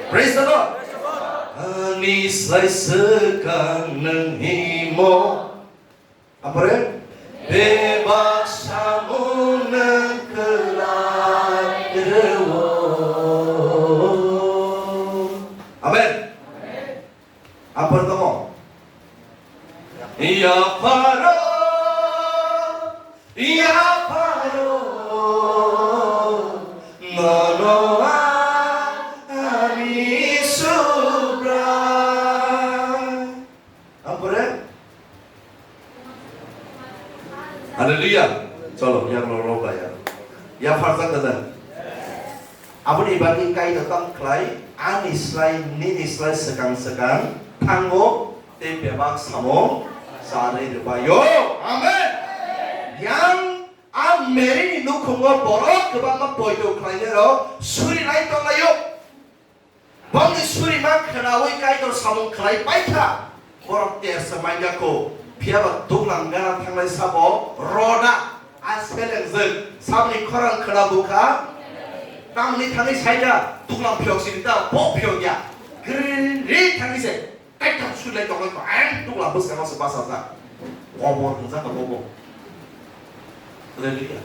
Praise the Lord. Ani slai swkang nwng himo. Ampore? Bebak samung nwng khlai rwo. Amen. Aphar tamo? Yapharo, yapharo, nono ani Subrai. Ampore? Hallelujah. Cholo, yang lo lo ya. Yaphar jak da. Aboni bagwi Kaitor tam khlai, ani slai, nini slai swkang swkang thango, tei bebak samung charwi rwbaio. Amen. Yang a Mary ni nukhungo borok kwbangma poito khlainai rok suri lai tonglaio. Bongni suri ma khwnaui Kaitor samung khlai paikha. Borok tersa manya kho. Phiyaba duglam gana thangnai sabo Roda. A selengjwk saboni khorang khwna bukha. Tamni thangwi saida duglam phiyok sini ta bo phiyok ya. Tei tongwi ko, ayang dugla bwskango se bachajak. Kobor hwnjak abo bo. Hallelujah.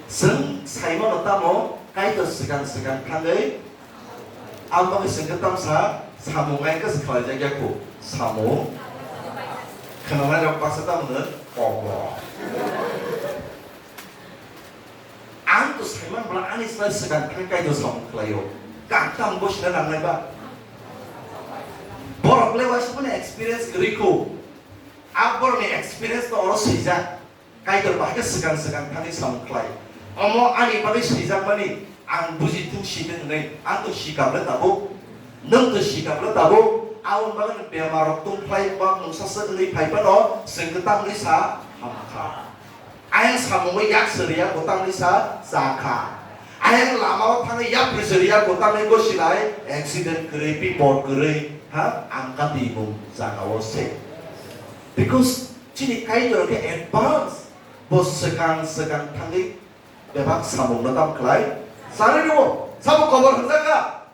Chwng saimano tamo Kaitor swkang swkang thangwi, abo bagwi chwng khe tamsa samung nai khe se khlaijak ya kho. Samung khwnanai rok baksa tamo hwno kobor. Ang to saiman bwla ani slai swkang thang Kaitor samung khlaio. Kang tamo bo sina nangnai ba? Borok le waisa mani experience kwrwi kho. A borokni experience no oro swijak. Kaitor bahai khe swkang swkang thangwi samung khlai. Omo ani bagwi swijakmani ang buji thung si thung hwnwi ang to sikap le tabuk. Nwng to sikap le tabuk. Aboni bagwi bemar rok tong khlai ba mungsa se wngwi phai phano chwng kwtal wngwi sa hamkha. Ayang samungwi yak siriya kwtal wngwi sa chakha. Ayang lamao thangwi yak siriya kwtal wngwi gosinai accident kwrwi, bipot kwrwi, ha, ang kati mung jagao se. Because chini Kaitor khe advance, bo swkang swkang thangwi bebak samungno tam khlai. Sari rwo, sabo kobor hwnjakha?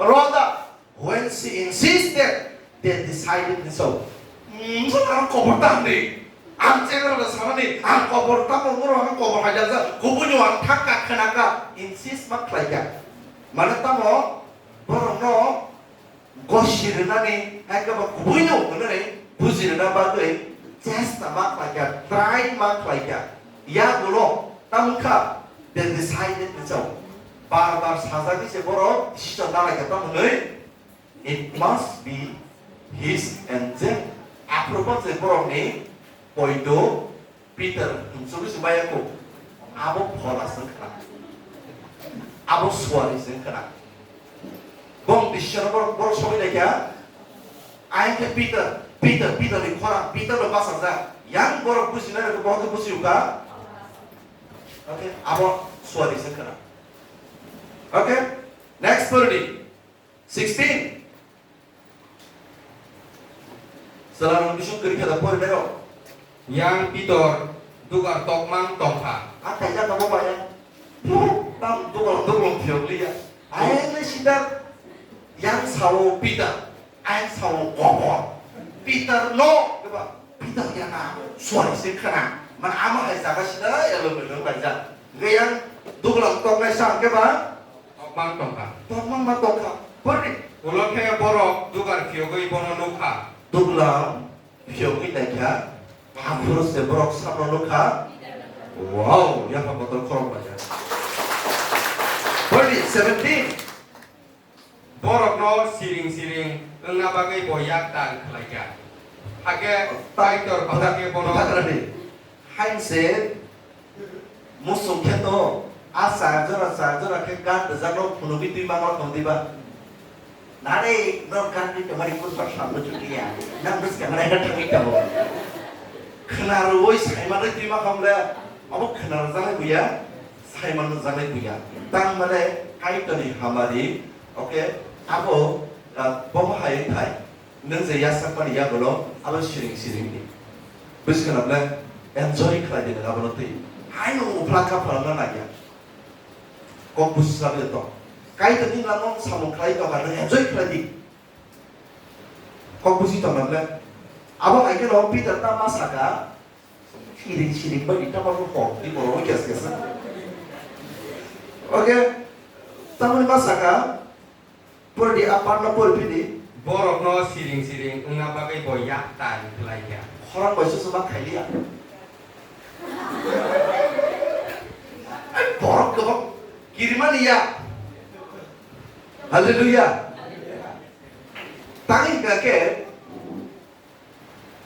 Roda. When she insisted, they decided ni so. Hmm, so ang kobor tam ni. Ang chengra da sanani, ang kobor tam mo, ang kobor hajakha. Kubuni ang thakka khwnakha, insist ma khlaikha. Mane tamo, borokno gosi rwnani, hai khe bo kubui no hwnwi buji rwna bagwi chesta ma khlaikha, try ma khlaikha. Yagulo tamkha, they decided to so. Bar bar sajagwi se borok decision nalaikha tamo hwnwi, it must be his angel. Aphuru bo se borokni poito Peter himsogwi se maya kho. Abo phola se wngkha. Abo suari se wngkha. Bong decision borok, borok sogwi laikha. Ayang khe Peter, Peter, Peter ni khorang, Peter no bachajak. Yang borok bujinai rok bohok khe bujiyo kha. Okay, abo suari se wngkha. Okay, next pori di. Sixteen. Chwla rok bising kwrwi khe da pori nai rok. Yang Pitor dugar tokmang tongkha. A kaijak abo bai ya. Tam dugar dugar phiyok liya. Ayang le sida yang sao Peter. Ayang sao kobor. Peter no keba. Peter ya na. Suari se khana. Man ama hai jaga sida ya lo lo bai ja. Ge yang dugar toknai sang keba. Tokmang tongkha. Tokmang ma tongkha. Borni. Ulo khe borok dugar phiyogwi bono nukha. Duglam phiyogwi naikha. Haphuru se borok samno nukha. Wow, yapha botol khorok baja. Borni seventeen. Borokno siring siring wngna bagwi bo yak tan khlaikha. Hakhe Kaitor bahai khe bono. Hain se musung khe to, a char jora, char jora khe gan rwjak no phunugwi twi mangma thong diba? Nare, no gan ni tongmani kun bar samno chukliya. Nang bwskang nai na thangwi tongo. Khna rwui saimanwi twi ma kham le, abo khna rwjaknai buya, saiman rwjaknai buya. Tang mane Kaitorni hamari, okay, abo, ah, bomo hai thai. Nwng je yasak mani yagulo abo siring siring di. Bwskango le enjoy khlai di nwng abono twi. Haino uphla kha phalangna naiya. Kok busi sabi to. Kaitor ni lama samung khlai tongkha nwng enjoy khlai di. Kok busi tongkha le. Abo hai khe no Peter ta ma saka. Siring siring bai di ta ma hor di borok kes kes. Okay. Tamoni ma saka. Pori di, a part no pori phi di. Borokno siring siring wngna bagwi bo yak tan khlai kha. Khorang bai susu ma khai liya. Ai, borok kwbang kirimani ya. Hallelujah. Tang hingka khe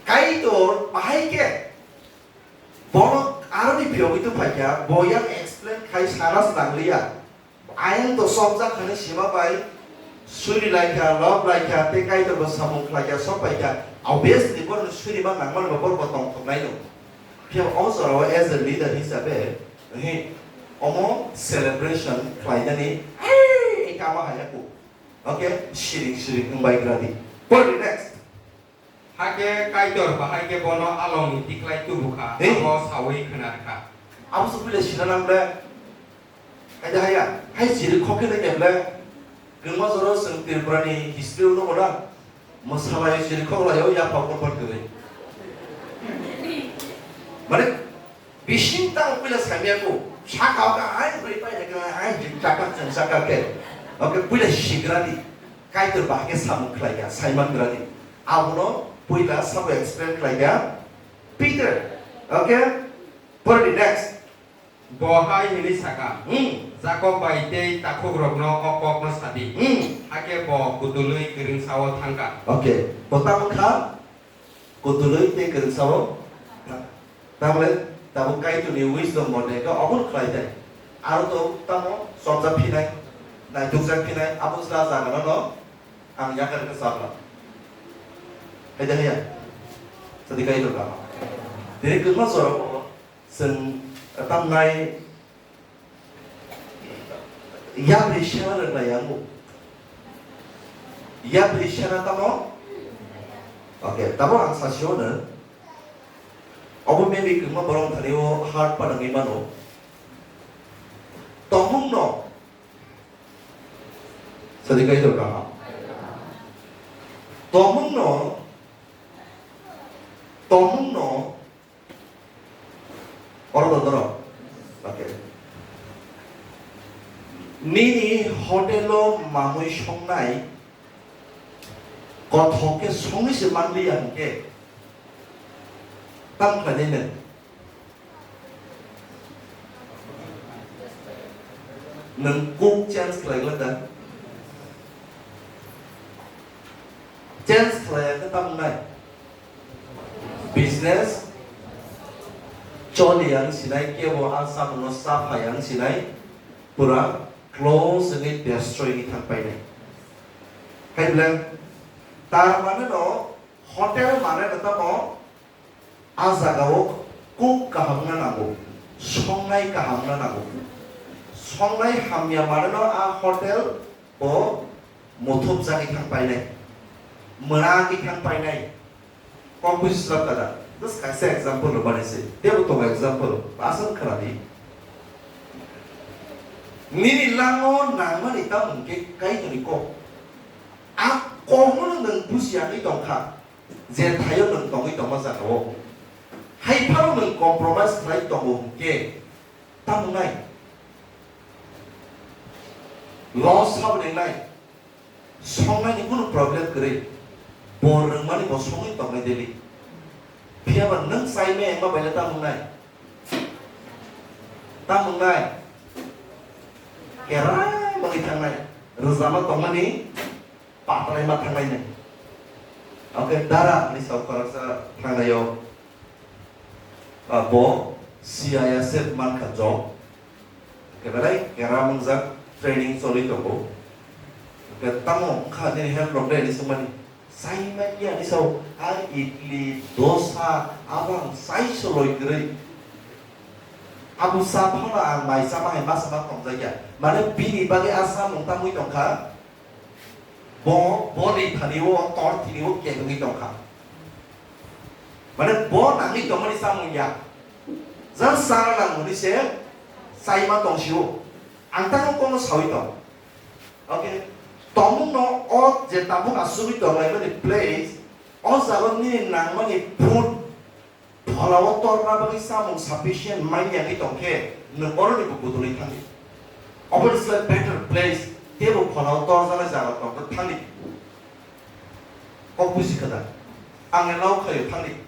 Kaitor bahai khe borok aroni phiyogwi tong phai kha, bo yang explain khai sana se nang liya. Ayang to somjak hwnwi sima bai suri lai kha, love lai kha, tei Kaitor bo samung khlai kha, sok pai kha. Obviously, borokni suri ma nangmani bo borok bo tongthoknai no. Phiya o jorao as a leader hisabe, hi, omo celebration khlainani, ei, kama haya ku. Okay, siring siring wngbai gra di. Pori next. Hakhe Kaitor bahai khe bono alongni tiklai tubu kha, Hey! Abo saui khna rwkha. Abo se puila sina nang ble. Hai da haya, hai chiri khok khe nang ble. Kwma jora chwng Tripura ni history o nukho na. Mwsalai chirikhok laio yapha kotor kwrwi. Mane bising tang puila saimya ko. Saka ka hai bwrwi pai de ka hai jik chaka chang saka ke. Oke, puila sigrani. Kaitor bahai khe samung khlai ya, saiman grani. Abono puila sabo explain khlai ya. Peter. Oke. Pore di next. Bo hai hwnwi sa kha, Hmm. Jakob bai tei takhukrokno o kokno sa di. Hmm. Hakhe bo kutulwi kwrwngsa-o thang kha. Okay. Bo tamo kha? Kutulwi tei kwrwngsa-o thang kha. Tamle tabuk Kaitorni wisdom bo de kha, obono khlai thai. Aro to tamo chopjak phinai, naitukjak phinai, abo sra jaga no ang yakar khe sabla. Hai de haya? Sadi Kaitor kha. Tini kwma jora bo Chwng tamnai yapri sena rwngna yango. Yapri sena tamo? Okay, tamo ang sasio no. Obo maybe kwbangma borok thani o hard pa nangwi mano. Tongmung no. Sadi Kaitor kaha. Tongmung no. Tongmung no. Oro dodoro. Okay. Nini hotel o mamui songnai kothok khe songwi se manliya hwnkhe tam khlainai nwng? Nwng cook change khlai glak da? Change khlaiya khe tam wngnai? Business choli ang sinai, kebo ang samungno cha phai ang sinai, pura close wngwi destroy wngwi thang painai. Hai bwle, tar mane no hotel mane no tamo a jaga o cook kaham wngna nango, songnai kaham wngna nango. Songnai hamya mane no a hotel bo muthupjagwi thang painai, mwnagwi thang painai. Kok buji slap kada. Just kaisa example rwmani se. Tebo tongo example. Aswk khwnadi. Nini lango nangmani tamo hwnkhe Kaitorni kok. A kokno nwng bujiya wngwi tongkha. Je thaio nwng tongwi tongma jagao. Hai phano nwng compromise khlai tongo hwnkhe. Tamo wngnai? Loss sabo wngnai? Songnaini kunu problem kwrwi. Bo rwngmani bo songwi tongnai daily. Phiyaba nwng chai maya wngma bai le tamo wngnai? Tamo wngnai? Kerai bagwi thangnai. Rwjama tongmani patrai ma thanglainai. Oke, dara hinwi sao khoroksa thangnaio, ah, bo C I S F mankha job. Oke, belai kera mungjak training choli tongo. Oke, tamo wngkha nini health rok de hinwi swngmani. Chai manya hinwi sao, a idli, dosa, abang chai soloi kwrwi. Abo cha phano ang mai chama hai masa ma tongjakya. Mane bini bagwi a samung tangwi tongkha. Bo, bo ri thani o, tor thini o, kebengwi tongkha. Mane bo nangwi tongmani samung ya. Just sana nang hwnwi se sai ma tong sio. Ang tamo kono sawi tong. Okay. Tongmung no o je tabuk asugwi tong lai mani place, o jaga nini nangmani food, phola o torna bagwi samung sufficient manya wngwi tong khe, nwng oroni bo gudulwi thangdi. Oboni slai better place, teibo phola o torjaknai jaga tong khe thangdi. Kok buji kha da? Ang eno khaio thangdi.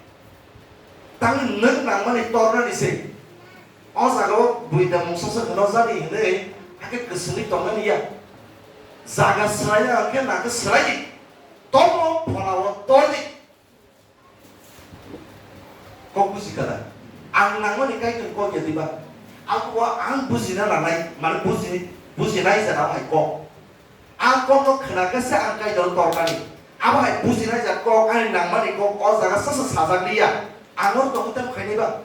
Tangwi nwng nangmani tornani se. O jaga o buida mungsa se hwno jani hinwi, hakhe kwswngwi tongnani ya. Jaga swraiya hwnkhe nangkhe swraidi. Tomo phola o tordi. Kok buji kha da? Ang nangmani Kaitor kok ya diba? Abo ang bujina nanai, mane buji, bujinai jana hai kok. Ang kokno khna khe se ang Kaitor tormani. Abo hai bujinai jak kok, ani nangmani kok, o jaga sasa sajak liya. Ang oro tongwi tamo khainai ba?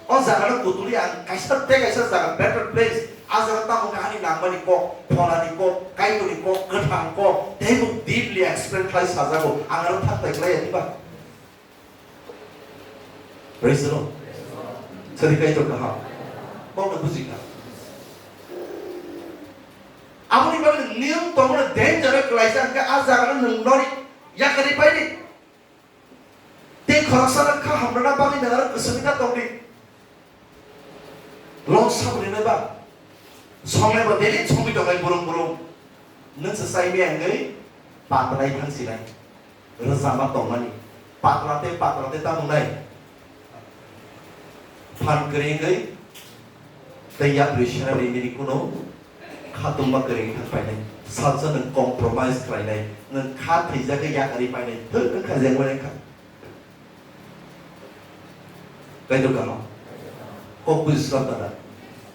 O jaga no kutuli ang kaisa tei kaisa jaga better place. A jaga tamo khe ani nangmani kok, pholani kok, Kaitorni kok, kwthang kok, teibo deeply explain khlai sajago. Ang aro thang tai khlai ya diba? Praise the Lord. Sadi Kaitor kaham. Kokno buji kha. Aboni bagwi nwng tongmani danger o kwlaisa hwnkhe a jaga no nwng nori Yakarwi paidi. Tei khoroksa no kha hamrwna bagwi nang aro kwswngwi ta tongdi. Long saboni nai ba. Songnai bo daily songwi tongnai burung burung. Nwng se chai maya wngwi patwlai thang sinai. Rwchapma tongmani. Patwla tei patwla tei tamo nai. Phan kwrwi wngwi tei yapri sera rimini kuno khatungma kwrwi thang painai. Salsa nwng compromise khlainai. Nwng kha thwijagwi yakarwi painai. Thwk wngkha jengmani kha. Kaitor kaham. Kok buji swkang da.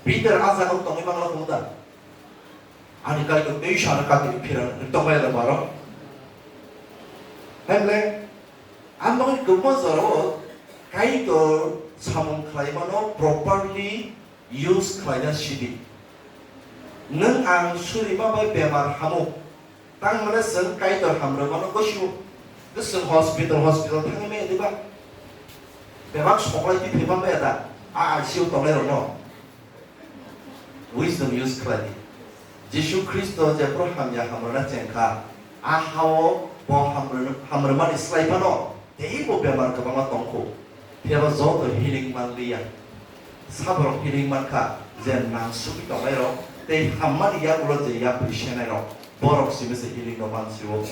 Peter a jaga o tongwi mangla kuno da. Ani Kaitor tei sana kati phira tongmani da baro. Hemle, ang bagwi kwbangma jorao Kaitor samung khlaimano properly use khlaina sidi. Nwng ang surima bai bemar hamo. Tang mane chwng Kaitor hamrwmano gosio. Tei chwng hospital, hospital thangwi maya diba? Bebak soklai twi thwima maya da? A I C U tongnai rokno. Wisdom use khlai di. Jisu Khristo jephru hamya hamrwna chengkha, a hao bo hamrwno-, hamrwmani slai phano teibo bemar kwbangma tongkhu. Phiya ba joto healing manliya. Saborok healing mankha, je nangsugwi tongnairok tei hammani yagulo je yapri senairok, borok simi se healing no mansio.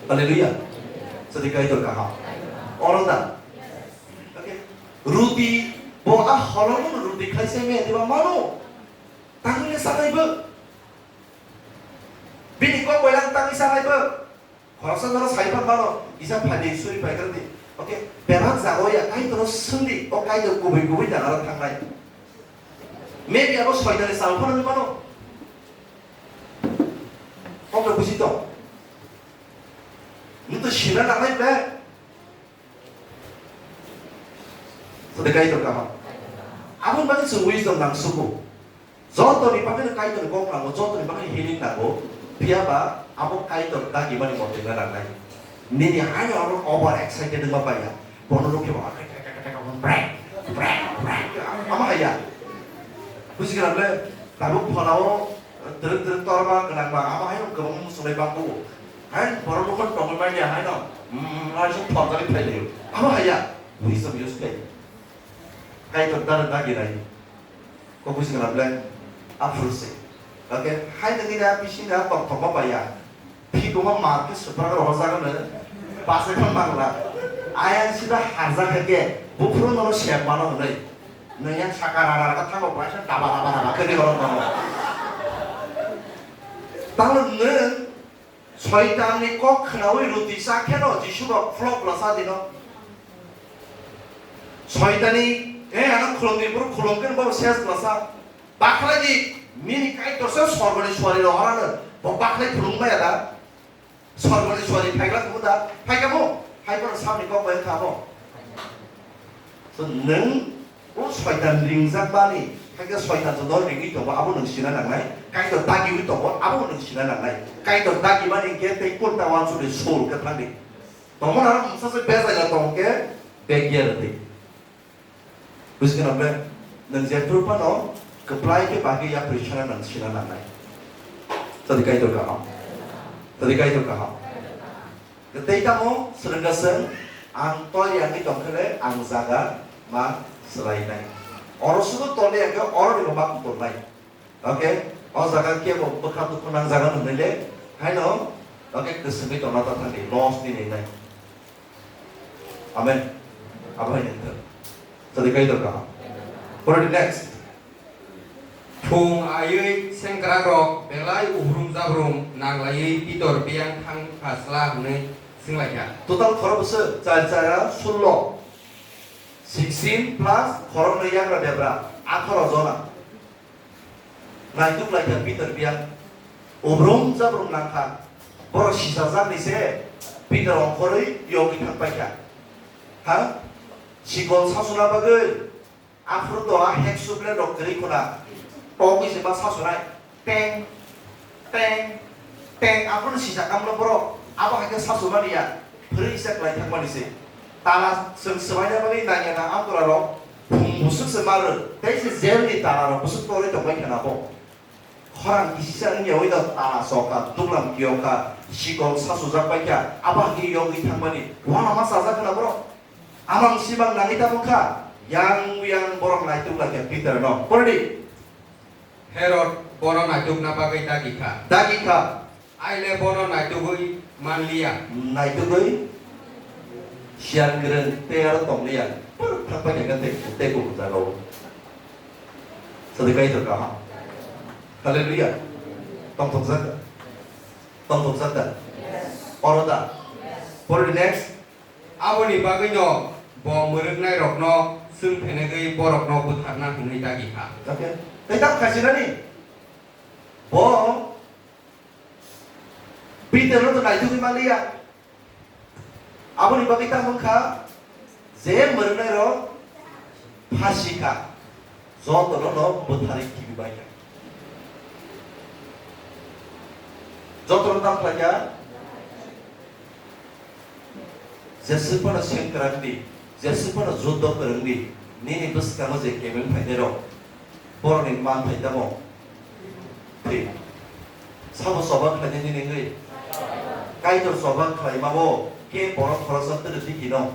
Hallelujah. Sadi Kaitor kaham. Oro da. Okay. Ruti, bo a holongno ruti khlai se me diba mano. Tangwi sanai bo. Bini kok bai lang tangwi sanai bo. Khoroksa norok sai phan mano, kisa phaidi suri pai khe di. Okay, bebak jaga o ya, Kaitor no swng di, o Kaitor kubui kubui jaga o thangnai. Maybe abo soitani sal phano wngwi mano. Kok no buji tong. Nwng to sina nangnai ble. Sadi Kaitor kaham. Aboni bagwi chwng wisdom nang sugo. Jotoni bagwi no Kaitor ni kok nango, jotoni bagwi healing nango. Phiya ba abo Kaitor dagimani mote wngna nangnai. Nini haino abo over excited wngma baiya. Bono rukhe ba brek, brek, brek. Ama haya. Buji kena ble, tabuk phonao, druk druk torma gwnang ba, ama haino kwbang musulai bangbo. Hain borok nokon tongwi manya haino, mm, aisuk phonjali phailaio. Abo haya, wisdom use khlai. Kaitor dara dagi nai. Kok busi kana ble, aphuru se. Okay, hai nangni na bisi na tong tongma baya. Phi koma mar ke supra ro hosa kana. Pasai phan mangla. Ayang sida harja kake, buphuru nono sep mano hwnwi. Nang yang saka rara rara thango, paisa daba daba daba kani horong thango. Tamo nang Soitanni kok khnaui ruti sa kheno Jisu bo flop lasa dino. Soitani, eh, ano khulumdi buru khulum keno bo ses lasa. Bakhlai di, nini Kaitor se sorgoni suari rohorano. Bo bakhlai phulung maya da. Sorgoni suari phaigla kumu da. Phaigamo. Hai bono samni kok bai khamo. So, nwng o soitan ringjakmani, hakhe soitan joto ringwi tongo, abo nwng sina nangnai. Kaitor dagiwi tongo, abo nwng sina nangnai. Kaitor dagimani hinkhe tei kunta wansukni sul khe thangdi. Tongmani aro mungsa se bejai no tong khe begya rwdi. Buji kheno ble, nwng jephru phano kwplai khe bagwi yapri sana nwng sina nangnai. Tadi Kaitor kaham. Tadi Kaitor kaham. Tei tamo swrwngkha chwng, ang toli yangwi tongkhe le ang jaga ma swlainai. Oro sudu toli yangkhe oro ni bo ma kukulnai. Okay? O jaga kebo bwkha dukhu nang jaga nwngnai le, haino, okay, kwswngwi tongna ta thangdi, loss ni nai nai. Amen. Abo hai nang thang. Tadi Kaitor kaham. Pore di next. Phung aiwi sengkrakrok belai uhrum jabrum nanglaiwi Pitor biyang thang kha sla hwnwi swnglaikha. Total khorok bwswk char chara sullo. Sixteen plus khoroknwi yagra debra, atharo jona. Naituk laikha Pitor biyang. Uhrum jabrum nangkha. Borok sichajakni se Pitor ongkhorwi yogwi thang paikha. Ha? Sikol sasuna bagwi. Aphuru to a hek sukle rok kwrwi khuna. Tokwi se ma sasunai. Teng, teng, teng. Aphuru sisa kamlo borok. Abo hai khe sasumani ya. Phwrwi se klai thangmani se. Tala chwng swbaina bagwi nangya na amtwra rok. Phung bwswk se ma rw. Tei se jail ni tala rok bwswk torwi tongbai khana bo. Khorang kisisa wngya ui da tala sokha, duglam kiyokha, Sikol sasujak bai kha, abo hagwi yogwi thangmani, uanama chajak khna borok. Amang simang nangwi tamo kha, yang yang borok naituk lai kha Peter no. Pordi. Herod bono naitukna bagwi dagi kha. Dagi kha. Aile bono naitugwi manliya. Naitugwi siyan gwrwng tei aro tongliya. Pur thakbai kha tei, tei kubun jagao. Sadi kai thok kha. Hallelujah. Tongthokjak. Tongthokjak da? Yes. Oro da? Yes. Pordi next. Aboni bagwino bo mwrwknairokno swng phenegwi borokno butharna hwnwi dagi kha. Okay. Tei tamo khasinani? Bo Peter no to naitugwi manliya. Aboni bagwi tamo wngkha je mwrwknairok phasi kha, jotono no bwtharwi khibi bai kha. Jotono tamo khlai kha, jeswk phano sengkwrak di, jeswk phano juddo kwrwng di, nini bwskango je kebeng phainairok, borokni manthai tamo? Thwi. Sabo choba khlainani nini wngwi? Kaitor choba khlaimabo khe borok khoroksa twrwi twi kino?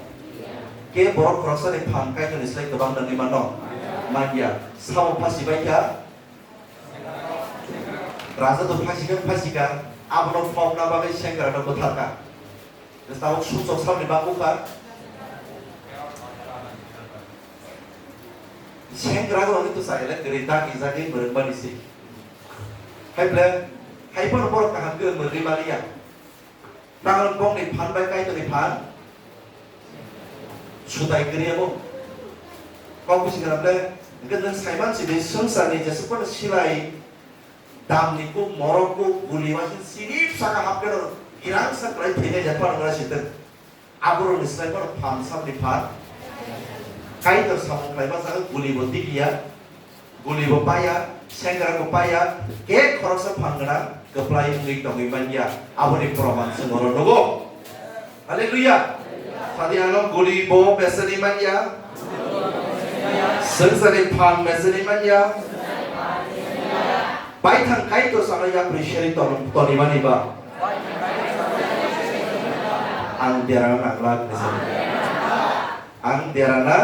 Khe borok khoroksani phan Kaitorni slai kwbang nangwi mano? Manya. Sabo phasi bai kha? Raja to phasi kha, phasi kha. Abono phobna bagwi sengkwrano bwthar kha. Tabuk sumsok saboni bangkuk kha. Sengkwrak rokni to chayale kwrwi dagi jagwi mwrwkmani se. Hai ble, hai phano borok kaham khe mwrwgwi maliya. Tangwrwng bongni phan bai Kaitorni phan sutai kwrwi abo. Kok bisi khe ble, hwnkhe nwng saiman sidi swngcharni jesuk phano silai Damni kuk, morok kuk, guli waisa sirip saka hapkeno girang sa kwlai thwinai jat phano wngna sitwng. Aborokni slai phano phan sakni phan. Kaitor samung khlaima jaga guli bo tikliya, guli bo paiya, sengkrak bo paiya, khe khoroksa phan gwnang kwplai wngwi tongwi manya. Aboni proman chwng oro nugo. Hallelujah. Sadi ano guli bo beseni manya. Swngcharni phan beseni manya. Baithang Kaitor sana yapri seri ton-, tonimani ba. Ang derana nanglak ni sani. Ang derana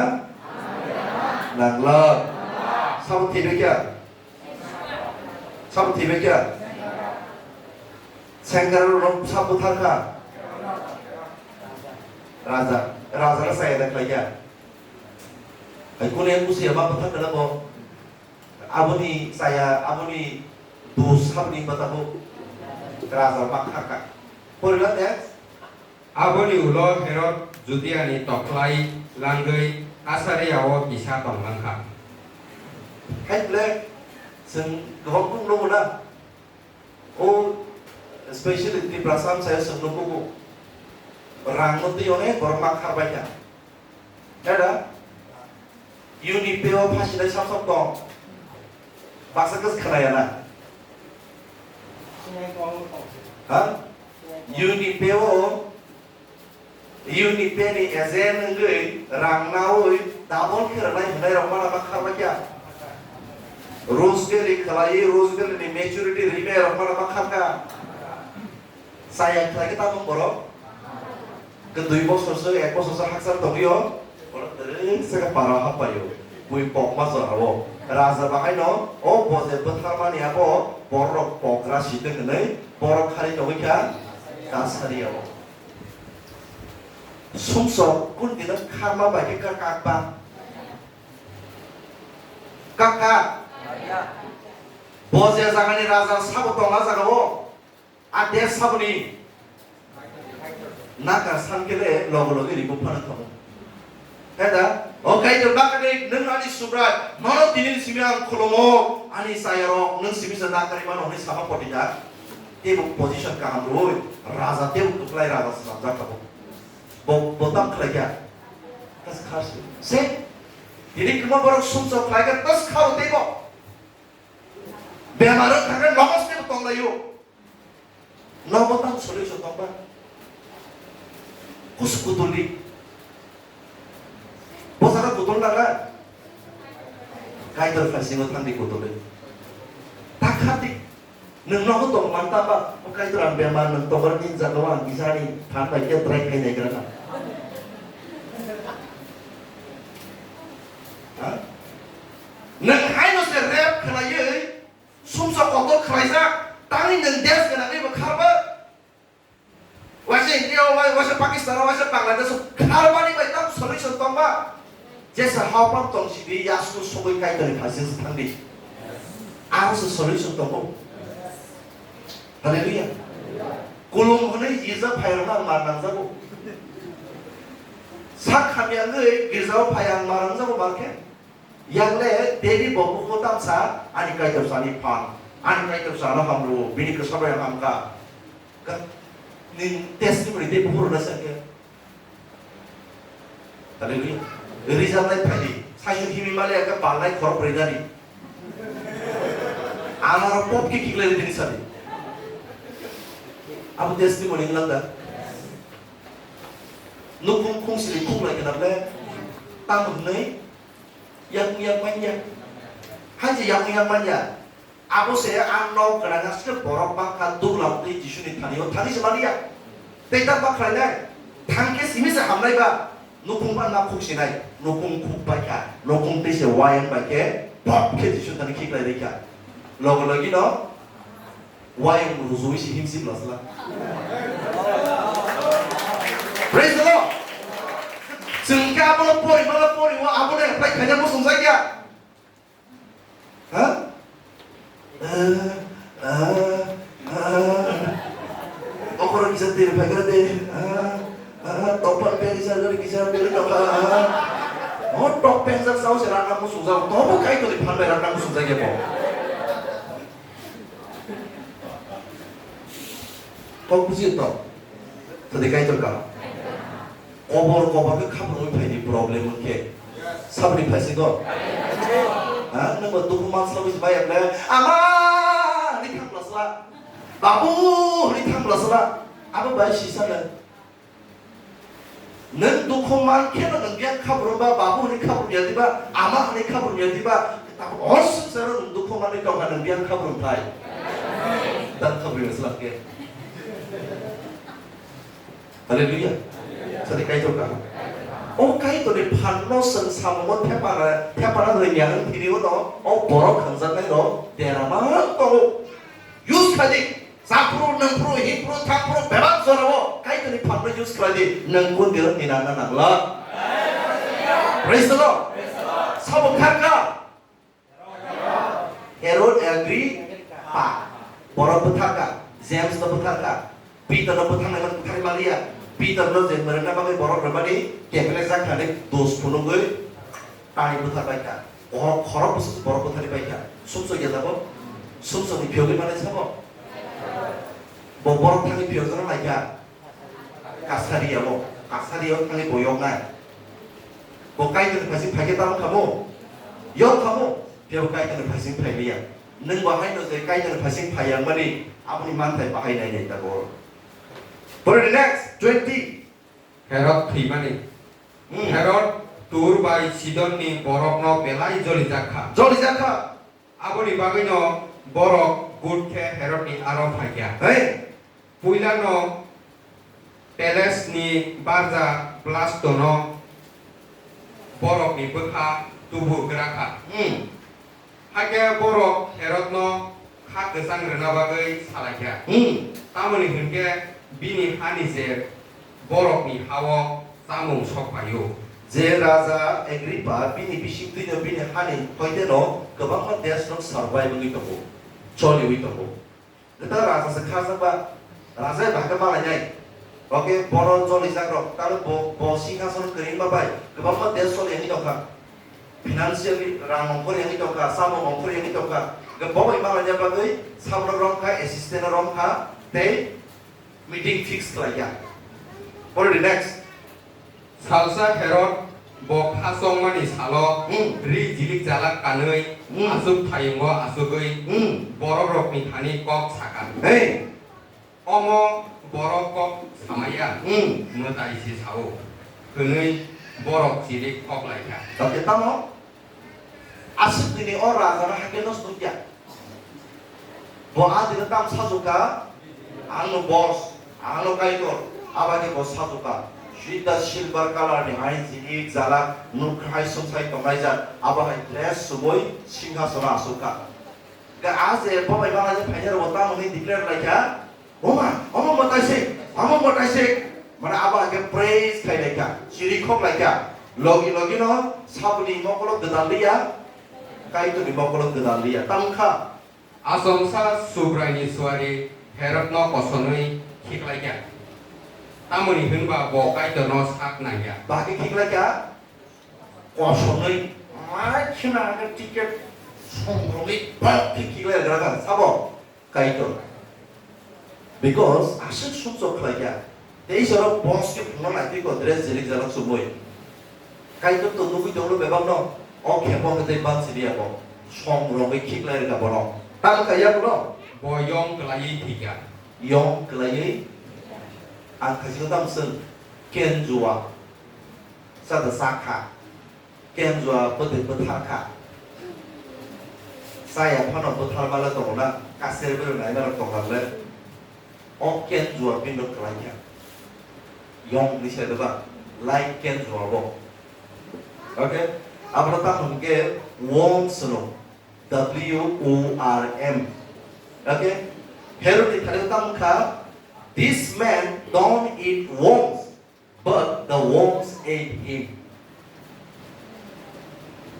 nanglak. Sabo thibekya. Sabo thibekya. Sengkrak rok sabo tharkha. Raja, raja na saya da khlaiya. Hai kune kusi ma bwthar kana bo. Aboni saya, aboni dos sabni bata bo. Raja ma kharka. Porila te. Aboni ulo Herod Judiani toklai langwi Kasaria o kisa tonglang kha. Hai ble, chwng kwbang kuk nugo na. O, especially Tiprasa msai o chwng nukugo. Rang no twi onek borok ma kharbai kha. Dada, Unipe o phasinai sap sap tong. Baksa khe khnaya na. Ha? Unipe o Unipe ni agent wngwi rang naui double khe rwnai hwnwi rok mano ma kharma kya? Rose Valley khlai, Rose Valley ni maturity rimai rok mano ma kharka. Chaya khlai khe tabuk borok ke dui bosor se, ek bosor se hakchal tongwi o. Borok twrwng se khe para happai o. Bui pokma jora o. Raja bahai no o boje bwtharmani abo borok rok pokra sitwng hwnwi borok khari tongwi kha Kasaria o. Sumsok kun dino kharma bai khe kak kak ba. Kak kak. Bo je jagani raja sabo tong a jaga o. A desh saboni. Naka san khe le logo logo ri bupha na thamo. Heda, o Kaitor bakre nwng ani Subrai, nono tini ni simi ang khulumo, ani sayarok, nwng simi se nakari mano hwnwi sama poti da. Tebo position kaham roi, raja tebo kwplai raja swnamjak tabuk. Bo, bo tam khlai kha. Tas khar se. Se, tini kwma borok sumsok khlai kha, tas khao tebo. Bemar wng thangkhe nogo se tebo tonglaio. Nogo tam solution tongba. Kus kutulni. Bo jaga kutul naga. Kaitor phaisingo thangdi kutulni. Ta khati. Nwng nogo tong man ta ba, o Kaitor ang bemar nwng tongor ni jaga o ang kisa ni phan bai khe try khai nai gra na. Ha? Nwng haino se rep khlaiwi, sumsok kotor khlaijak, tangwi nwng desh gwnangwi bo kharba. Waisa India o bai, waisa Pakistan o, waisa Bangladesh o kharbani bai tamo solution tongba? Jesa hao pang tong sidi yasku sogwi Kaitorni phaisingsa thangdi. Aro se solution tongo. Hallelujah. Kulum hwnwi girja phairokno ang mar nangjago. Sak hamya wngwi girjao phai ang mar nangjago, mar khe. Yang le David bo buku tamsa, ani Kaitor sani phan, ani Kaitor sano hamru, bini kwsa bai hamka. Ka-, ni testimony de buku rwna sangke. Hallelujah. Rijak nai phaidi, sayu himi male ka balnai khorok rwinani. Amaro pop ki kiklai dini sadi. Abu testimony nglak da. Nukung kung sili kung lai kenap le. Tam hnai. Yakung yak manya. Haji yakung yak manya. Abo se ang nok gwnang aswk borok bangkha duglam tei Jisuni thani o thani se manya. Tei ta ma khlainai? Thang khe simi se hamnai ba. Nukung ba na khuk sinai. Nukung khuk bai kha. Nukung tei se wayang bai khe pop khe Jisu thani khiklai rikha. Logo logi no Wayang rujui si himsi blasla. Praise the Lord. Chwng khe abono pori mala pori o abono apply khaina bosong jakya. Ha? Ah, ah, ah. Okoro kisa tir phaikra de. Ah, ah, tokpan pe kisa gari kisa pe tokha. Ah. Oh, tok pen jak sao se rakna musung jak. Tobo kai to di phan bai rakna musung jak ya bo. Kok buji to. Tadi Kaitor ka. Kobor kobor ke khapang wi phaini problem khe. Sabni phaisi go. Ha, nang ba dukhu man sala wi bai apne. Ama ni thang blasla. Babu ni thang blasla. Abo bai sisa na. Nwng dukhu man khe no nwng biyang khabrum ba, babu hwnwi khabrum ya diba, ama hwnwi khabrum ya diba, tamo o swngcharo nwng dukhu manwi tongkha nwng biyang khabrum thai. Dan khabrum ya swlak khe. Hallelujah. Sadi Kaitor ka. O Kaitor ni phan no swng samungo thepana, thepana rwngya wng thini uno, o borok khanjaknai no derama tongo. Use khlai di. Chaphuru, nungphuru, himphuru, thangphuru, bebak jorao Kaitorni phanno use khlai di. Nwng kun dirok ni nangna nangla. Praise the Lord. Sabo kharka. Herod Agrippa. Borok bwtharka. James no bwtharka. Peter no bwtharnai man bwtharwi maliya. Peter no je mrwna bagwi borok rwmani kepele jak thani dos phunugwi tani bwtharbaikha. Borok khorok bwswk borok bwtharwi baikha. Sumsok ya jabo? Sumsokni phiyogwi manai sabo? Bo borok thangwi phiyok jora laikha. Kasari ya bo. Kasari ya thangwi bo yoknai. Bo Kaitorni phaising phaikhe tamo khamu? Yok khamu? Phiya bo Kaitorni phaising phai liya. Nwng bo haino je Kaitorni phaising phai yang mani, aboni manthai bahai nai nai tabuk. Pore next, twenty. Herod thwimani. Hmm. Herod Tur bai Sidonni borokno belai jolijak kha. Jolijak kha. Aboni bagwino borok gut khe Herodni aro phaikha. Hey. Puilano Pelesni barja Blastono borokni bwkha tubu gra kha. Hmm. Hakhe borok Herodno kha kwchang rwna bagwi salaikha. Hmm. Tamoni hwnkhe bini hani je borokni ha-o chamung sok phai-o. Je Raja Agrippa bini bisingtwino bini hani hoiteno kwbangma desrok survive wngwi tongo, choliwi tongo. Kwtal raja se kharjakba, raja bai khe malainai. Oke, bono jolijakrok, tamo bo, bo singhason kwrwima bai kwbangma desh choli wngwi tongkha. Financially rang ongkhor wngwi tongkha, samung ongkhor wngwi tongkha. Bo bai malaina bagwi samrok romkha, assistant romkha, tei meeting fix khlaiya. Pore di next. Salsa Herod bo kha chongmani salo, hmm, ri jilik jalak kanwi, hmm, aswk thayungo asugwi, hmm, borokrokni thani kok sakha. Hey. Omo borok kok samaya, hmm, mwtai se sao, hwnwi borok jilik kok laikha. Tamo khe tamo? Aswk nini o rajano hakhe nosto wngya. Bo a dino tam sajwkha, "Ang no boss, ang no Kaitor," abo hai khe bo sajwkha. With the silver color ni hai jini jala nukha hai sumsai tongnaijak, abo hai dress sumui singhasono achukha. Ga a je bo bai ma hai phainai rok bo tamo hwnwi declare laikha, "Oma, omo mwtaisik, omo mwtaisik." Mane abo hai khe praise khai laikha, chirikhok laikha. Logi logi no saboni mokolo gwdal liya, Kaitorni mokolo gwdal liya. Tamo wngkha. Achomsa Subraini suari Herodno kosonwi khiklaikha, tamoni hwnba bo Kaitorno sak nangya. Bahai khiklaikha, kosonwi, mai khina age ticket songrogwi bak khe khiklai rwkha sabo Kaitor. Because aswk sumsok khlaikha. Tei isoro boss khe phunukna naitwi ko dress jelik jalak sumui. Kaitor to nugui tonglo bebakno, o khepo hwnkhe tei bansi liya bo. Song rogwi khiklai rwkha bono. Tamo kaiya bono? Bo yong kwlaiwi thwikha. Yong kwlaiwi? Ang khaisino tamo swng, kenjua. Chada chakha. Kenjua bwtwi bwtharkha. Chaya phano bwtharmale tongo na, kasir bwrwi naimarok tongkha le. O kenjua bini no kwlaikha. Yong ni side ba, like kenjua bo. Okay? Abono tamo hwnkhe worms hwno. W O R M. Okay? Herod ni thani tamo kha, "This man don't eat worms." But the worms ate him.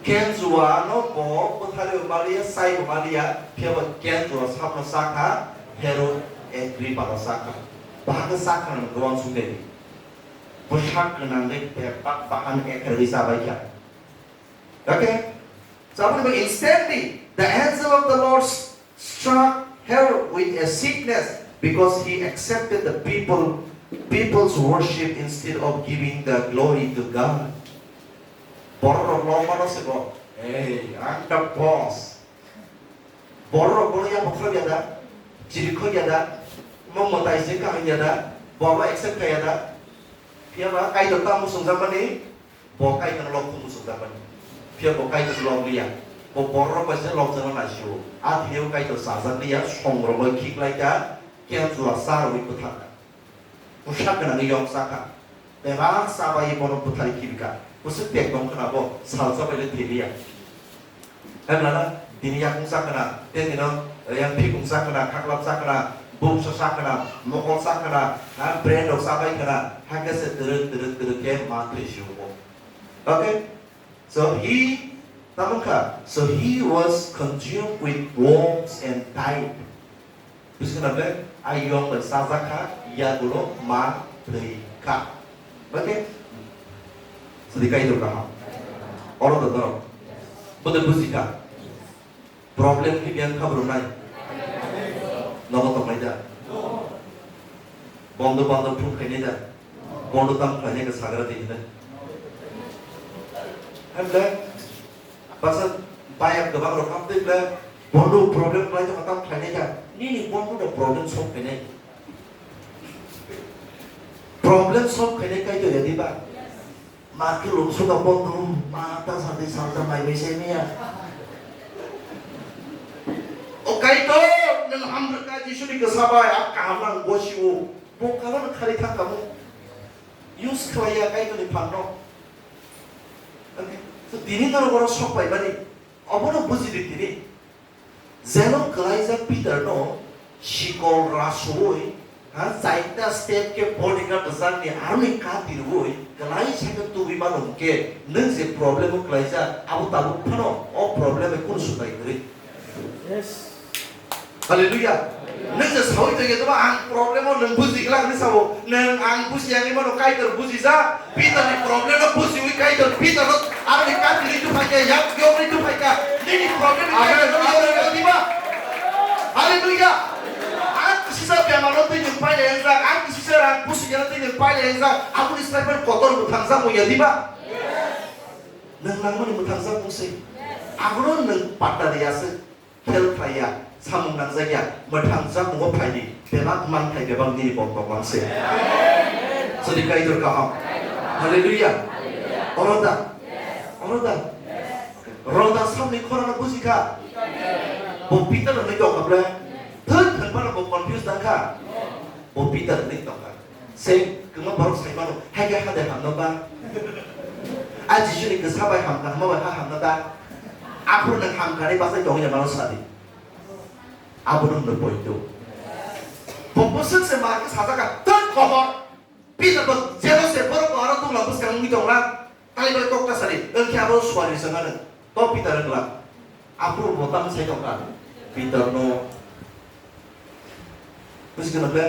Kenjua no bo bwtharwi maliya, saibo maliya, phiya bo kenjua samno sakha, Herod Agrippa no sakha. Bahai khe sakha nang gowan sungde. Bwsak gwnangwi bebak bahan ekarwi chabaikha. Okay? So, aboni bagwi instantly, the angel of the Lord struck her with a sickness because he accepted the people, people's worship instead of giving the glory to God. Borok rok longmano se bo, "Hey, I'm the boss." Borok rok bono yapha khorok ya da, chiri khok ya da, mo mwtai se kaham ya da, bo abo accept kha ya da. Phiya ba Kaitor tamo swngjak mani, bo Kaitor lok thumwi swngjak mani. Phiya bo Kaitor lok liya. Bo borok bai se lok jana naisio. A thwiyo Kaitor chajak liya, song rok bai khiklai kha, kenjua sa rwi bwthar kha. Bwsak gwnangwi yong cha kha. Bebak cha bai bono bwtharwi khibi kha. Bwswk pek tong khna bo, sal cha bai le thwi liya. Hemlana, tini yakung cha khna, tei tino yang phikung cha khna, khaklap cha khna, bumso cha khna, mokol cha khna, ha, brain rok cha bai khna, ha khe se twrwk, twrwk, twrwk khe ma thwi si o. Okay? So he, tamo kha, so he was consumed with worms and died. Buji khna ble, a yong bai chajak kha, yagulo ma thwi kha. Okay? Sadi Kaitor kaham. Oro da norok. Bodo buji kha. Problem khe biyang kha bwrwngnai. Nogo tongnai da. Bondo bondo phone khainai da. Bondo tam khlainai kha sagra di hinai. Hemle. Baksa bayang kwbang rok ham tei ble bondo problem khlai tongma tam khlainai kha. Nini bondo no problem solve khainai. Problem solve khainai Kaitor ya diba? Ma khe lung suka bondo, ma ta sa di salta mai bai se miya. O Kaitor, nwng hamrwkha Jisuni kwsa bai, a kaham nang gosi o. Bo karon khari thang kamo. Use khlaiya Kaitorni phanno. Okay. So, tini norok oro sok paimani, obono buji di tini. Jeno kwlaijak Peter no sikol rasui, ha, chaita step khe bodyguard bwsakni aroni kati rwui, kwlai sakhe tubui mano hwnkhe, nwng je problem o kwlaijak, abo tabuk phano o problem bai kunu swkang kwrwi. Yes. Hallelujah. Nwng je saui tongya, "Ang problem o nwng buji glak," hinwi sao. Nwng "Ang buji," hinwi mano Kaitor bujijak. Peter ni problem no bujiwi Kaitor Peter no aroni kati ni tuphai kha, yak yong ni tuphai kha. Nini problem ni Kaitor no yong ni diba? Hallelujah. Ang kisisa bemar no twi nwng pailai wngjak, ang kisisa rang busi ya no twi nwng pailai wngjak. Aboni style kotor mwthangjakmung ya diba? Nwng nangmani mwthangjakmung se. Abono nwng patta riya se. Help khlaiya, samung nangjakya, mwthangjakmungo phaidi, bebak manthai bebak nini bok bok mang se. Sadi Kaitor kaham. Hallelujah. Oro da. Oro da. Roda samni khorang no buji kha. Bo Peter no nai tong kha ble. Mano bo confuse tang kha. Bo Peter ni tong kha. Se kwma borok sai mano, hai khe ha de hamno ba. A Jisu ni kwsa bai hamkha, hama bai ha hamno ba. Aphuru nang hamkha ni bachai tong ya mano sadi. Abono hwnwi poito. Bo bwswk se ma khe sajak kha, tei khobor. Peter bo jero se borok bo aro tongla bwskang wngwi tongla. Tei bai kok ta sadi, wng khe abo suari se mano. To Peter wngla. Aphuru bo tamo sai tongkha. Peter no. Buji khe nokle.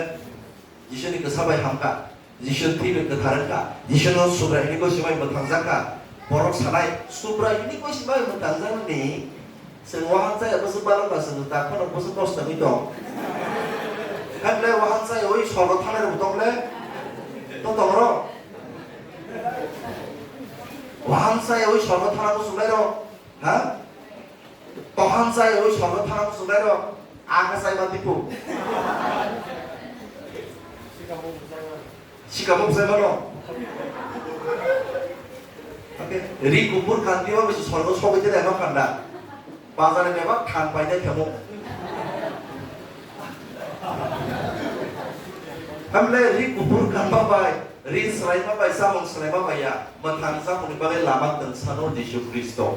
Jisu ni kwsa bai hamkha. Jisu thwi bai kwthar wngkha. Jisu no Subrai hwnwi gosi bai mwthangjak kha. Borok sanai, Subrai hwnwi gosi bai mwthangjak ni. Chwng wahan chaya bwswk barokha chwng da kheno bwswk kosto wngwi tong. Hemle wahan chaya oi sorgo thanai rok tong le. To tong ro. Wahan chaya oi sorgo thana muchungnai rok. Ha? Tohan chaya oi sorgo thana muchungnai rok. Aka chai ma tipo. Sikamo bwsai mano. Ri kuphur kanti ma bisi sorgo sogwi tene ma khanda. Bazar ni bebak than painai themo. Hamle ri kuphur kanma bai, ri swlaima bai, samung swlaima bai ya. Mwthang samungni bagwi lama twngsano Jisu Khristo.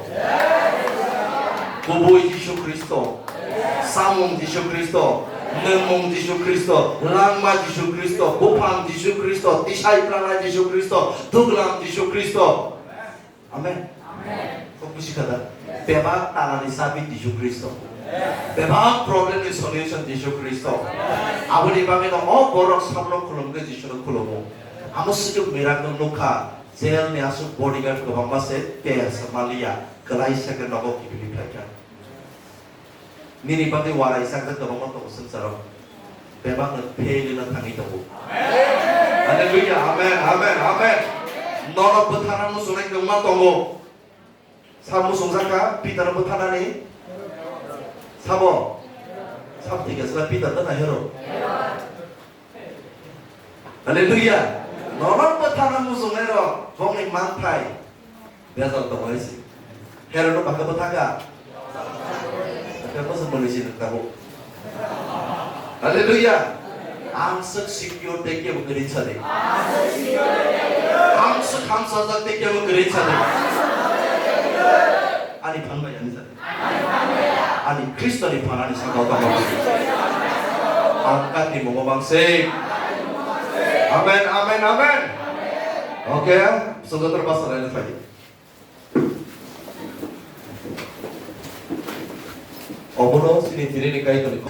Kubui Jisu Khristo. Samung Jisu Khristo. Nwngmung Jisu Khristo. Langma Jisu Khristo. Buphang Jisu Khristo. Tisai pranai Jisu Khristo. Duglam Jisu Khristo. Amen. Kok busi kha da? Bebak talani chabi Jisu Khristo. Bebak problem ni solution Jisu Khristo. Aboni bagwi no o borok sabno khulumkhe Jisuno khulumo. Amo swkhe miracle nukha, jail ni aswk bodyguard kwbangma se, pes maliya, kwlaisa khe nogo kibini phaikha. Nini bagwi warai chakjak kwbangma tongo swngcharo. Bebakno fail wngna thangwi tongo. Hallelujah, amen, amen, amen. Norok bwthana muchungnai kwbangma tongo. Sa muchungjak kha Peter bwthanani? Sabo? Sab thik asla Peter da na Herod? Hallelujah. Norok bwthana muchungnai rok bongni manthai bejal tongo hai se. Herod no bangkha bwthakha. Bwthakha se mwnwi se nuktago. Hallelujah. Ang swk secure tei kebo kwrwi sadi. Ang swk hamsajak tei kebo kwrwi sadi. Ani phan bai ani sadi. Ani Khristo ni phan ani sakao tamo. Ang kati mungo mangse. Amen, amen, amen. Okay, songjotor pastor ani thagi. Obono sini tini ni kai toni.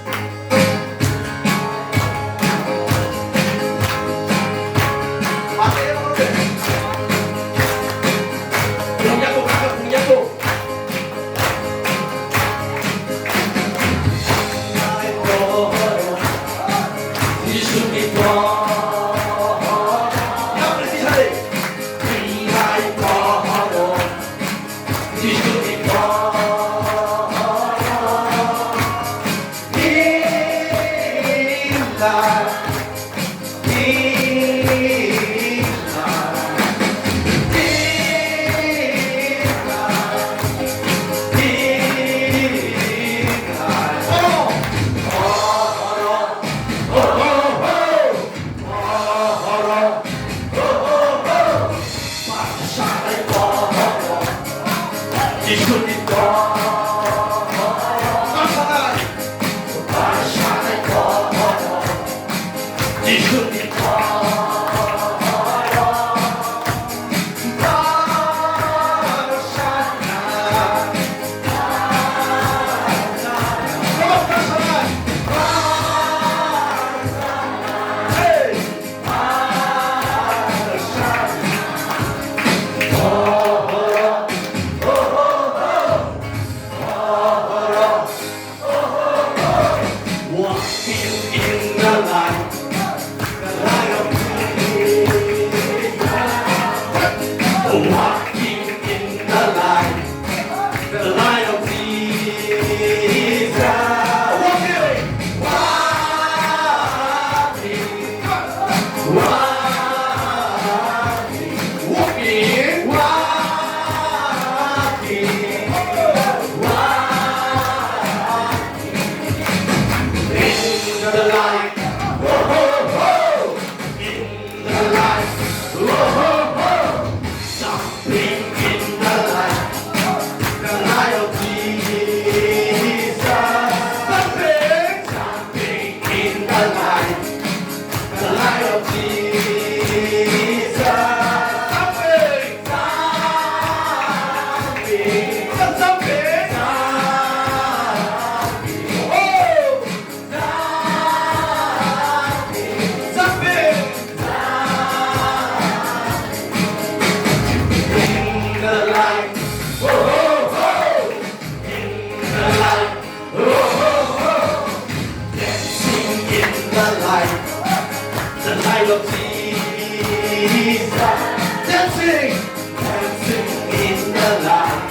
Dancing, dancing in the light.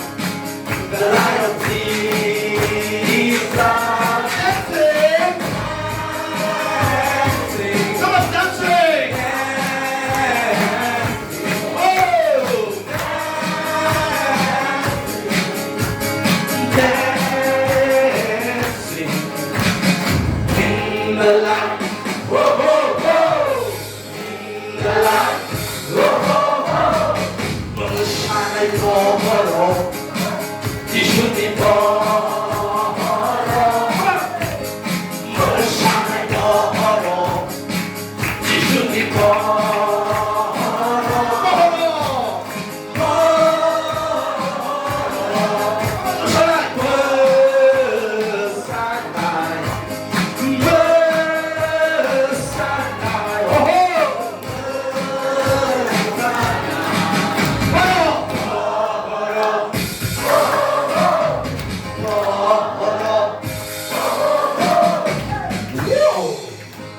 The light of Jesus. Dancing, dancing. Come on, dancing. Oh, dancing in the light. Whoa, whoa, whoa. Mwsanai pohoro, Jisuni pohoro. Mwsanai pohoro, Jisuni pohoro.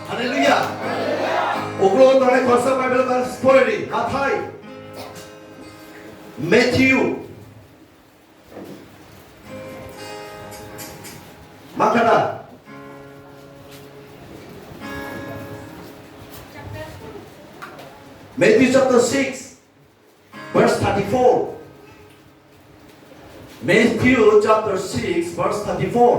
Hallelujah. Uklok tongnai khoroksa Bible verse poridi, Mathai, Matthew. Makhana. Matthew chapter six, verse thirty-four. Matthew chapter six, verse thirty-four.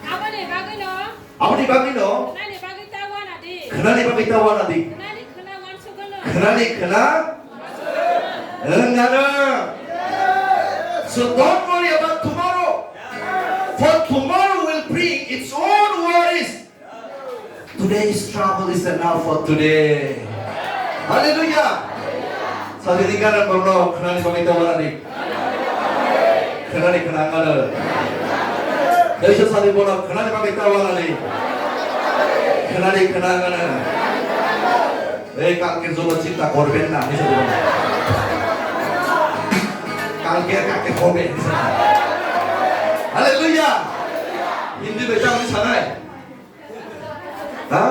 Aboni bagwino. Aboni bagwino. Khnani bagwi ta wana di. Khnani bagwi ta wana di. Khnani khna wansugwino. Khnani khna. Wngano. So don't worry about tomorrow. For tomorrow will bring its own worries. Today's trouble is enough for today. Hallelujah. Sadi ni ganan borno khnani bagwi ta wana di. Khnani khna ngano. Teisa sadi bono khnani bagwi ta wana di. Khnani khna ngano. Ei, কালকের জন্য চিন্তা করবেন না, hinwi sadi bono. কালকে কাকে হবে, hinwi sadi. Hallelujah. Hindi bai ta hinwi sanai. Ha?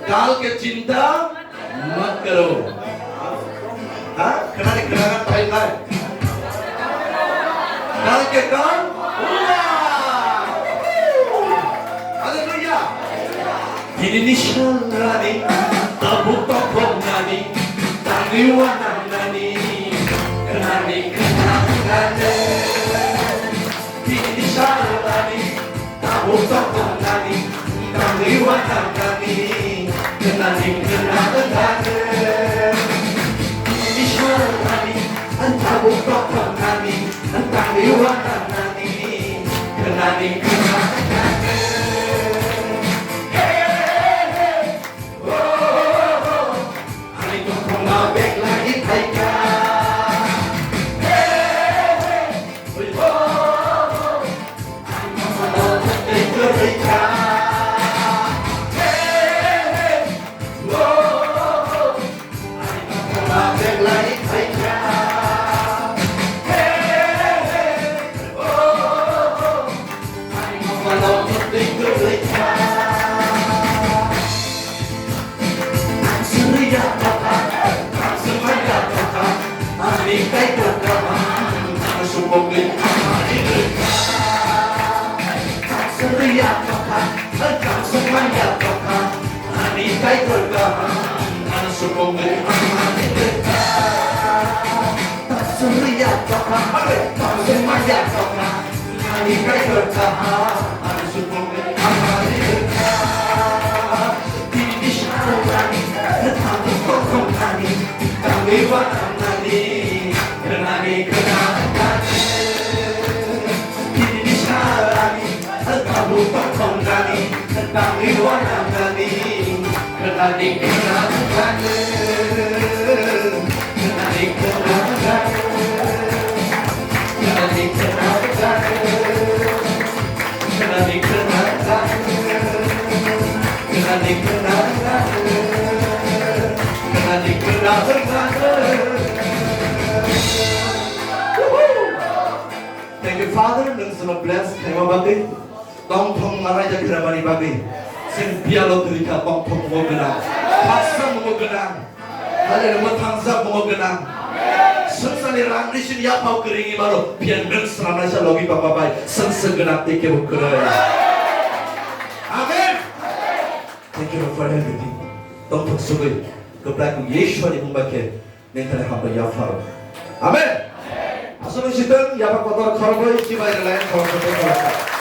Kal ke chinta mat karo. Ha? Khnani khna nai, thai nai. Kal ke kal. Hallelujah. Tini ni salani, tabuk tokong nani, tangwi wanang nani, khnani khna nani. Tini ni salani, tabuk tokong nani, tangwi wanang nani, khnani khna nani. Tini ni salani, tabuk tokong nani, tangwi wanang nani, khnani khna nani. Hey, hey, hey. Ani tongthokma beglai phaikha. Hey, hey, oh, oh, oh. Ani tongthokma beglai phaikha. Hey, hey, oh, oh, oh. Ani tongthokma beglai phaikha. Hey, hey, oh, oh, oh. Ani tongthokma beglai phaikha. Ang suriya papa, ang sumaya papa, ani kaitor kaham, ang supok ni amari reka. Ang suriya papa, ang sumaya papa, ani kaitor kaham, ang supok ni amari reka. Ang suriya papa, ang sumaya papa, ani kaitor kaham, ang supok ni amari reka. Tini ni salani, tangwi tongthoknani, tangwi wanangnani, khnani khna nani. Tini ni salani, tabuk tongthoknani, tangwi wanangnani, khnani khna nani. Khnani khna nani. Khnani khna nani. Khnani khna nani. Khnani khna nani. Khnani khna nani. Thank you, Father. Nwng chwngno bless khaima bagwi, tongthokma raida khrabani bagwi. Chwng biyalo kwrwi kha tongthokma gwnang. Khaksa mungo gwnang. Hallelujah, mwthangjak mungo gwnang. Swngcharni rang ri sini yaphao kwrwngwi mano, phiya nwng swnamnaisa logi baba bai swngchar gwnang tei kebo kwrwi. Amen. Thank you, Lord, for everything. Tongthok sugwi kwplai kuk Yeshwani mung bai khe nengthani hambai yapharo. Amen. Aswk sitwng yapha kotor khorokbai chibai rwlai khoroksa tei khoroksa.